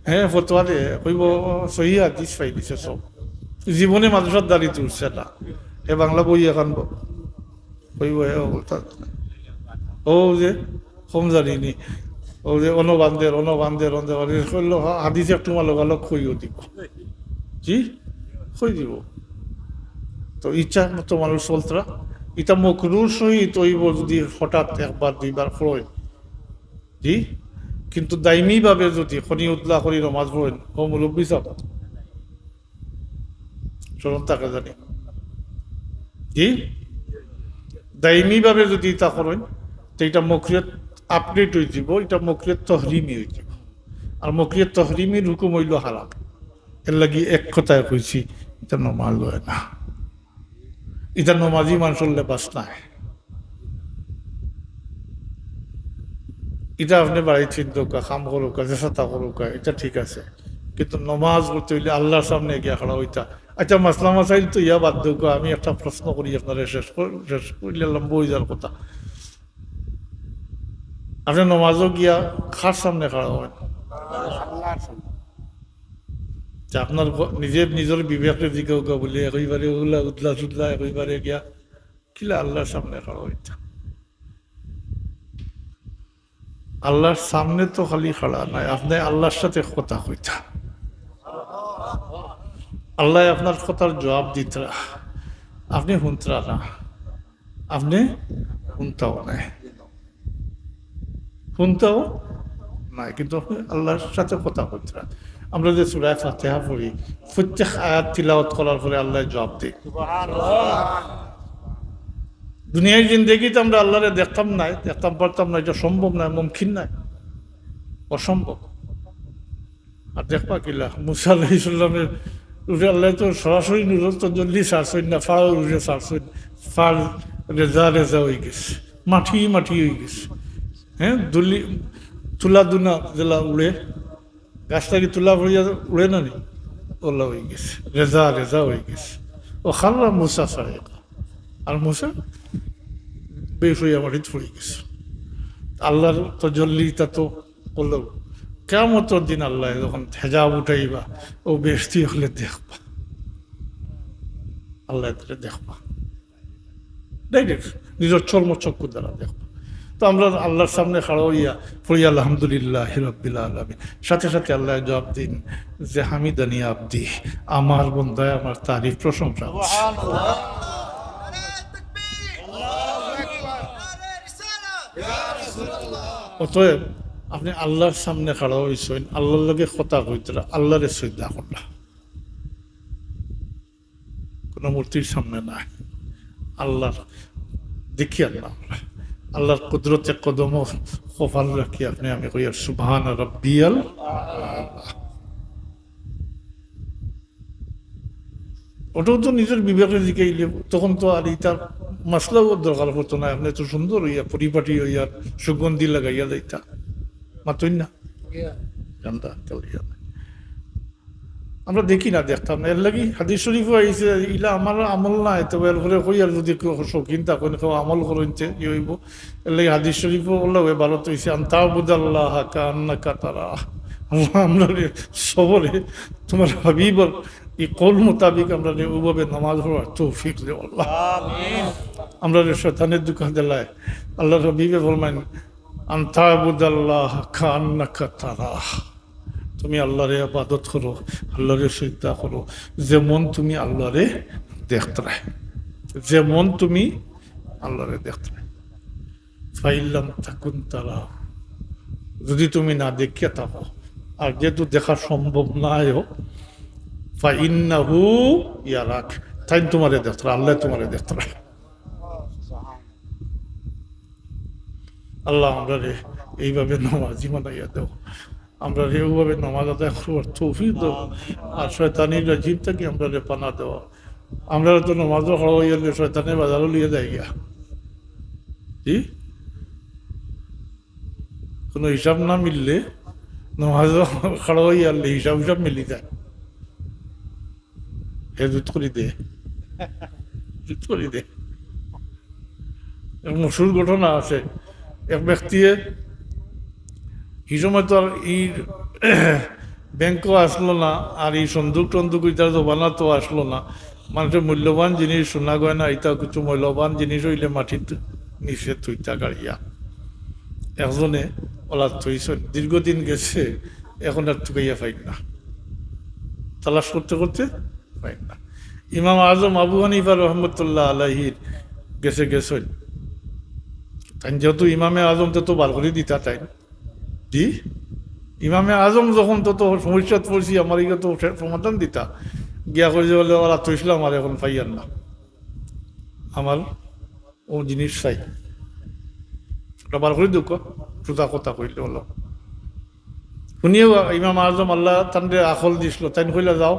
হ্যাঁ, ফতোয়া দে, কইবো, সহি হাদিস পাই দিছে সব। জীবনে মাদ্রাসার দাড়ি তুলছে না। হে বাংলা বই এখান ব-, কইবো, হে অবস্থা। ও যে, কম জানি নি। ও যে, অনো বান্দের, অনো বান্দের, অনো বান্দের। কইলো, হা-, হাদিস একটু মালো ভালো কইও দিব। জি? কই দিব। তো ইচ্ছা মতো মানুষ চলতরা। ইটা মকরুর সহিত অইবো যদি হঠাৎ একবার দুইবার পড়ইন। জি? কিন্তু দাইমিভাবে যদি খনি উদলা করি নমাজ পড়ইন, ও মুরব্বি সাহেব, স্মরণ থাকে জানি। জি? দাইমিভাবে যদি ইতা করইন, তো ইটা মকরুহে আপডেট অই যিবো, ইটা মকরুহে তহরিমি অই যিবো। আর মকরুহে তহরিমির হুকুম অইলো হারাম। এর লাগি এক কথায় কইছি, ইটা নমাজ অয় না। ইটা নমাজি মানষর লেবাস নায়। ইটা আপনে বাড়িত পিন্দউক্কা, কাম করউক্কা, যেতা করউক্কা, ইটা ঠিক আছে। কিন্তু নমাজ পড়তে অইলে আল্লার সামনে গিয়া খাড়া অইতা। আচ্ছা, মাসলা মাসাইল তো ইয়া বাদ দেউক্কা, আমি একটা প্রশ্ন করি আপনারে, শেষ কর-, শেষ করলে লম্বা অই যার কথা। আপনে নমাজো গিয়া কার সামনে খাড়া অইন? আল্লার সামনে। যে আপনার গ-, নিজে নিজর বিবেকরে জিকাউক্কা বুলে, একেবারে উলা উদলা সুদলা, একেবারে গিয়া কিলা আল্লার সামনে খাড়া অইতা? আল্লার সামনে তো খালি খাড়া নায়, আপনে আল্লার সাথে কথা কইতা। আল্লায় আপনার কথার জবাব দিতরা, আপনে হুনতরা না, আপনে হুনতাও নায়, হুনতাও নায়, কিন্তু আপনে আল্লার সাথে কথা কইতরা। আমরা যে সূরা ফাতিহা পড়ি, প্রত্যেক আয়াত তিলাওয়াত করার পরে আল্লায় জবাব দেইন। দুনিয়ার জিন্দেগিত আমরা আল্লারে দেখতাম নায়, দেখতাম পারতাম নায়, ইটা সম্ভব নায়, মুমকিন নায়, অসম্ভব। আর দেখবা কিলা, মুসা আলাইহিস সালামর উপরে আল্লায় তো সরাসরি নূরর তজল্লি ছাড়ছইন না, ফাড়র উপরে ছাড়ছইন, ফাড় রেজা রেজা অই গেছে, মাটি মাটি অই গেছে। হ্যাঁ, ধুলি, তুলা দুনা যেলা উড়ে, গাছ থাকি তুলা পড়িয়া উড়ে না নি, অলা অই গেছে, রেজা রেজা অই গেছে। ওয়া খাররা মুসা সাইকা। আর মুসা বেহুশ অইয়া মাটিত পড়ি গেছে। আল্লার তজল্লি ইতা তো অইলো। কিয়ামতর দিন আল্লায় যখন হেজাব উঠাইবা, অউ বেহেশতি অকলে দেখবা, আল্লায় তারে দেখবা। Direct নিজর চর্মচক্ষু দ্বারা দেখবা। তো আমরা আল্লার সামনে খাড়া অইয়া পড়ি আলহামদুলিল্লাহি রাব্বিল আলামিন, সাথে সাথে আল্লায় জবাব দেইন যে হামিদানি আবদি, আমার বন্দায় আমার তারিফ প্রশংসা করছে। অতএব আপনে আল্লার সামনে খাড়া অইছইন, আল্লার লগে কথা কইতরা, আল্লারে সইজদা করলা, কোনো মূর্তির সামনে নায়, আল্লার দেখিয়ার না আমরা। আল্লার কুদরতে কদমো কপাল রাখি আপনে আমি কইয়ার সুবহান রাব্বিয়াল আলা। অটাও তো নিজর বিবেকরে জিকাইলে, তখন তো আর ইতার মাসলাও দরকার পড়তো না। আপনে তো সুন্দর অইয়া, পরিপাটি অইয়া, সুগন্ধি লাগাইয়া যাইতা, মাতইন না? গান্দা, কালিয়া। আমরা দেখি না, দেখতাম না। এর লাগি হাদিস শরীফও আইছে, ইলা আমার আমল নায়, তবে এর পরে কই আর যদি কেউ শৌখিন থাকইন, কেউ আমল করইন তে, ই অইবো। এর লাগি হাদিস শরীফও অলা অইবো, ভারত অইছে, "আন তা'বুদাল্লাহা কাআন্নাকা তারাহ।" আল্লাহ, আমরারে সবরে তুমার হাবিবর ই কওল মোতাবিক আমরারে অউভাবে নামাজ পড়ার তৌফিক দেও আল্লাহ। আমিন। আমরারে শয়তানে ধুকা দিলায়। আল্লাহর হাবিবে ফরমাইন, "আন তা'বুদাল্লাহা কাআন্নাকা তারাহ।" তুমি আল্লাহরে ইবাদত করো, আল্লাহরে সিজদা করো, যেমন তুমি আল্লাহরে দেখতরায়, যেমন তুমি আল্লাহরে দেখতরায়। ফাইল্লাম তাকুন তারা, যদি তুমি না দেখিয়া থাকো, আর যেহেতু দেখা সম্ভব নায়, ফাইন্নাহু ইয়ারাক, তাইন তুমারে দেখতরা, আল্লাহ তুমারে দেখতরা। আল্লাহ আমরারে এইভাবে নামাজি বানাইয়া দেও। আমরারে অউভাবে নামাজ আদায় করবার তৌফিক দেও। আর শয়তানি রাজিম থাকি আমরারে পানা দেও। আমরারে তো নামাজো খাড়া অইলে শয়তানে বাজারো লইয়া যায় গিয়া। জি? কোনো হিসাব না মিললে নামাজো খাড়া অইলে হিসাব হিসাব মিলি যায়। হে জুত করি দে, জুত করি দে। এক মশহুর ঘটনা আছে, এক ব্যক্তিয়ে ই সময় তো আর ই ব্যাংকও আসলো না, আর ই সন্দুক টন্দুক ইতার জমানা তো আসলো না। মানুষের মূল্যবান জিনিস, সোনা গয়না, ইতা কিছু মূল্যবান জিনিস অইলে মাটির নিচে থুইতা গাড়িয়া। একজনে অলা থইছইন, দীর্ঘদিন গেছে, এখন আর তুকাইয়া পাইন না, তালাশ করতে করতে পাইন না। ইমাম আজম আবু হানিফা রহমতুল্লাহ আলাইহির গেছে গেছইন। তাইন যেহেতু ইমামে আজম, তে তো বার করি দিতা তাইন। জি, ইমামে আজম যখন, তো তো সমস্যাত পড়ছি, আমার ইগু তো সে-, সমাধান দিতা। গিয়া কইছে বলে, "অলা থইছলাম, আর এখন পাইয়ার না, আমার অউ জিনিস চাই, ওটা বার করি দেউক্কা।" সুজা কথা কইলে অলা। হুনিয়া ইমাম আজম আল্লায় তানরে আকল দিছলো, তাইন কইলা, "যাও,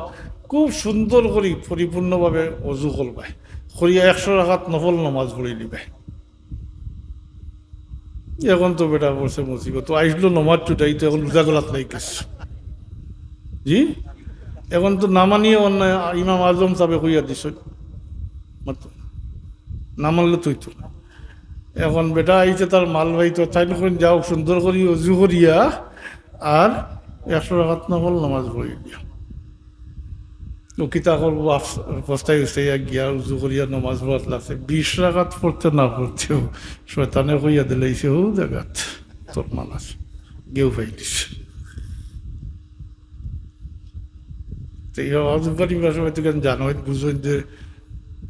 খুব সুন্দর করি পরিপূর্ণভাবে অজু করবায়, করিয়া একশো রাকাত নফল নামাজ পড়ি নিবায়।" এখন তো বেটা পড়ছে মুসিবত, তো আইছলো নামাজ ছুটাইতো, এখন রোজা গলাত নাই কিছু। জি, এখন তো না মানিয়া অন্যায় ইমাম আজম সাবে কইয়া দিছইন, মাত্র না মানলে তুই তো। এখন বেটা আইছে তার মাল ভাই, তো তাইন কইন, "যাও, সুন্দর করি অজু করিয়া আর একশো রাকাত নফল নামাজ পড়ি দিয়া।" ও কিতা করবো, আফ-, পস্তাই উস্তাইয়া গিয়া উজু করিয়া নমাজ পড়াত লাগছে। বিশ রাকাত পড়তে না পড়তেও শয়তানে কইয়া দিলাইছে, "অউ জাগাত তোর মাল আছে, গেউ পাইলিস।" তো এই আওয়াজ উপরে ইমাম সাবে তো কেন জানো, বুঝইন যে,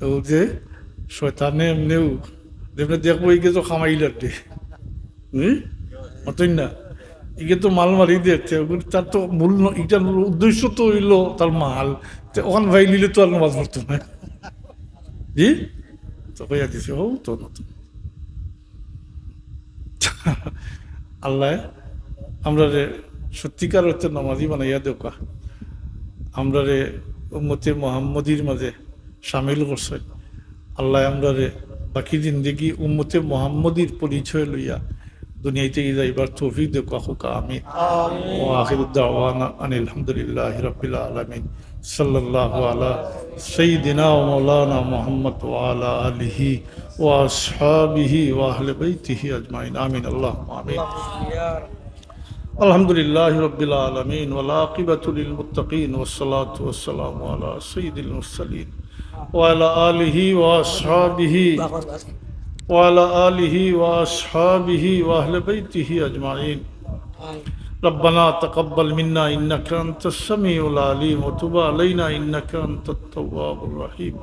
ও যে শয়তানে এমনেও, যেমনে দেখবো, এই তো খামাইলার দে। হুম? অতই না। ইগে তো মাল মারি দে, তে ওগুলো তার তো মূল ন-, ইটার উদ্দেশ্য তো অইলো তার মাল। তে ওখান পাইলিলে তো আর নামাজ পড়তো না। জি? তো কইয়া দিছে, "অউ তো নতুন।" আল্লায় আমরারে সত্যিকার অর্থে নামাজি বানাইয়া দেউক্কা। আমরারে উম্মতে মুহাম্মদীর মাঝে শামিল করছইন। আল্লায় আমরারে বাকি জিন্দেগি উম্মতে মুহাম্মদীর পরিচয় লইয়া দুনিয়া থাকি যাইবার তৌফিক দেউক্কা, কউক্কা আমিন। আমিন। ওয়া আখিরু দাওয়ানা আনিল হামদুলিল্লাহি রাব্বিল আলামিন। সাল্লাল্লাহু আলা সাইয়্যিদিনা ওয়া মাওলানা মুহাম্মদ ওয়া আলা আলিহি ওয়া আসহাবিহি ওয়া আহলি বাইতিহি আজমাইন। আমিন, আল্লাহুম্মা আমিন। الحمد لله رب العالمين، والعاقبة للمتقين، والصلاة والسلام على سيد المرسلين، وعلى آله وأصحابه، وعلى آله وأصحابه وأهل بيته أجمعين. ربنا تقبل منا إنك أنت السميع العليم، وتب علينا إنك أنت التواب الرحيم.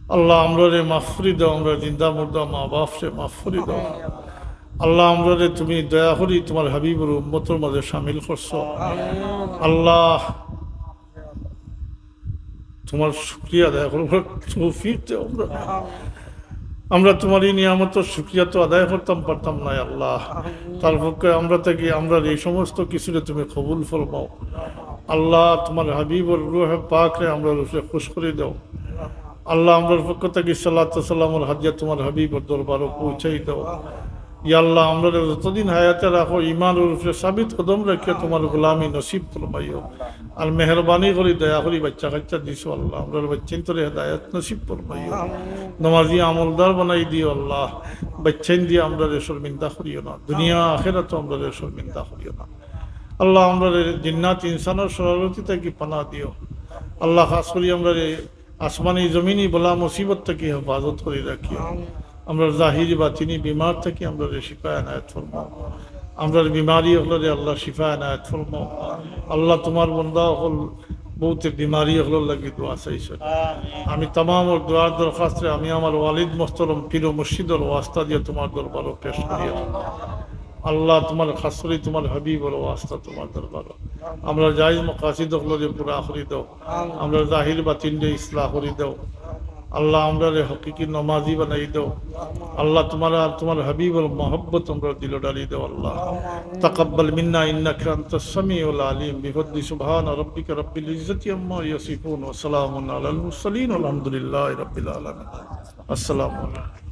আল্লাহ, আমরারে মাফ করি দেও, আমরা জিন্দা মুর্দা মা বাপরে মাফ করি দেও। আল্লাহ, আমরারে তুমি দয়া করি তোমার হাবিবর উম্মতর মাঝে শামিল করছো। আল্লাহ, তোমার শুকরিয়া আদায় করবার তৌফিক দেও আমরা। আমরা তোমার এই নিয়ামতর শুকরিয়া তো আদায় করতাম পারতাম না, আল্লাহ। তার পক্ষে আমরা থাকি, আমরার এই সমস্ত কিছুরে তুমি কবুল ফরমাও। আল্লাহ, তোমার হাবিবর রূহে পাকরে আমরার উপরে খুশ করি দাও। আল্লাহ, আমরার পক্ষ থাকি সালাত ও সালামর হাদিয়া তোমার হাবিবর দরবারো পৌঁছাই দাও। ইয়া আল্লাহ, আমরারে যতদিন হায়াতে রাখো, ইমানর উপরে সাবিত কদম রাখিয়া তোমার গোলামি নসিব ফরমাইও। আর মেহেরবানি করি, দয়া করি বাচ্চা কাচ্চা দিছো আল্লাহ, আমরার বাচ্চাইন্তরে হেদায়েত নসিব ফরমাইও। নমাজি আমলদার বানাই দিও আল্লাহ, বাচ্চাইন দিয়া আমরারে শর্মিন্দা করিও না, দুনিয়া আখেরাতো আমরারে শর্মিন্দা করিও না। আল্লাহ, আমরারে জিন্নাত ইনসানর শরারতি থাকি পানা দিও। আল্লাহ, খাস করি আমরারে আসমানি জমিনি বালা মুসিবত থাকি হেফাজত করি রাখিও। আমরার জাহিরি বাতিনি বিমার থাকি আমরারে শিফা এনায়েত ফরমাও। আমরার বিমারি অকলরে আল্লাহ শিফা এনায়েত ফরমাও। আল্লাহ, তোমার বন্দা অকল বউতে বিমারি অকলর লাগি দোয়া চাইছইন। আমি তামামর দোয়ার দরখাস্তরে আমি আমার ওয়ালিদ মোহতরম পীর ও মুর্শিদর ওয়াস্তা দিয়া তোমার দরবারো পেশ করিয়া আল্লাহ, তোমার খাস করি তোমার হাবিবর ওয়াস্তা তোমার দরবারো। আমরার জায়েজ মাকাসিদ অকলরে পুরা করি দাও। আমরার জাহির বাতিনরে ইসলাহ করি দাও। আল্লাহ, আমরারে হকিকি নমাজি বানাই দেও। আল্লাহ, তুমার আর তুমার হাবিবর মহব্বত আমরার দিলো ঢালি দেও আল্লাহ। তাকাব্বাল মিন্না ইন্নাকা আনতাস সামিউল আলিম বিফাদলি সুবহানা রাব্বিকা রাব্বিল ইজ্জাতি আম্মা ইয়াসিফুন ওয়া সালামুন আলাল মুরসালিন ওয়াল হামদুলিল্লাহি রাব্বিল আলামিন। আসসালামু আলাইকুম।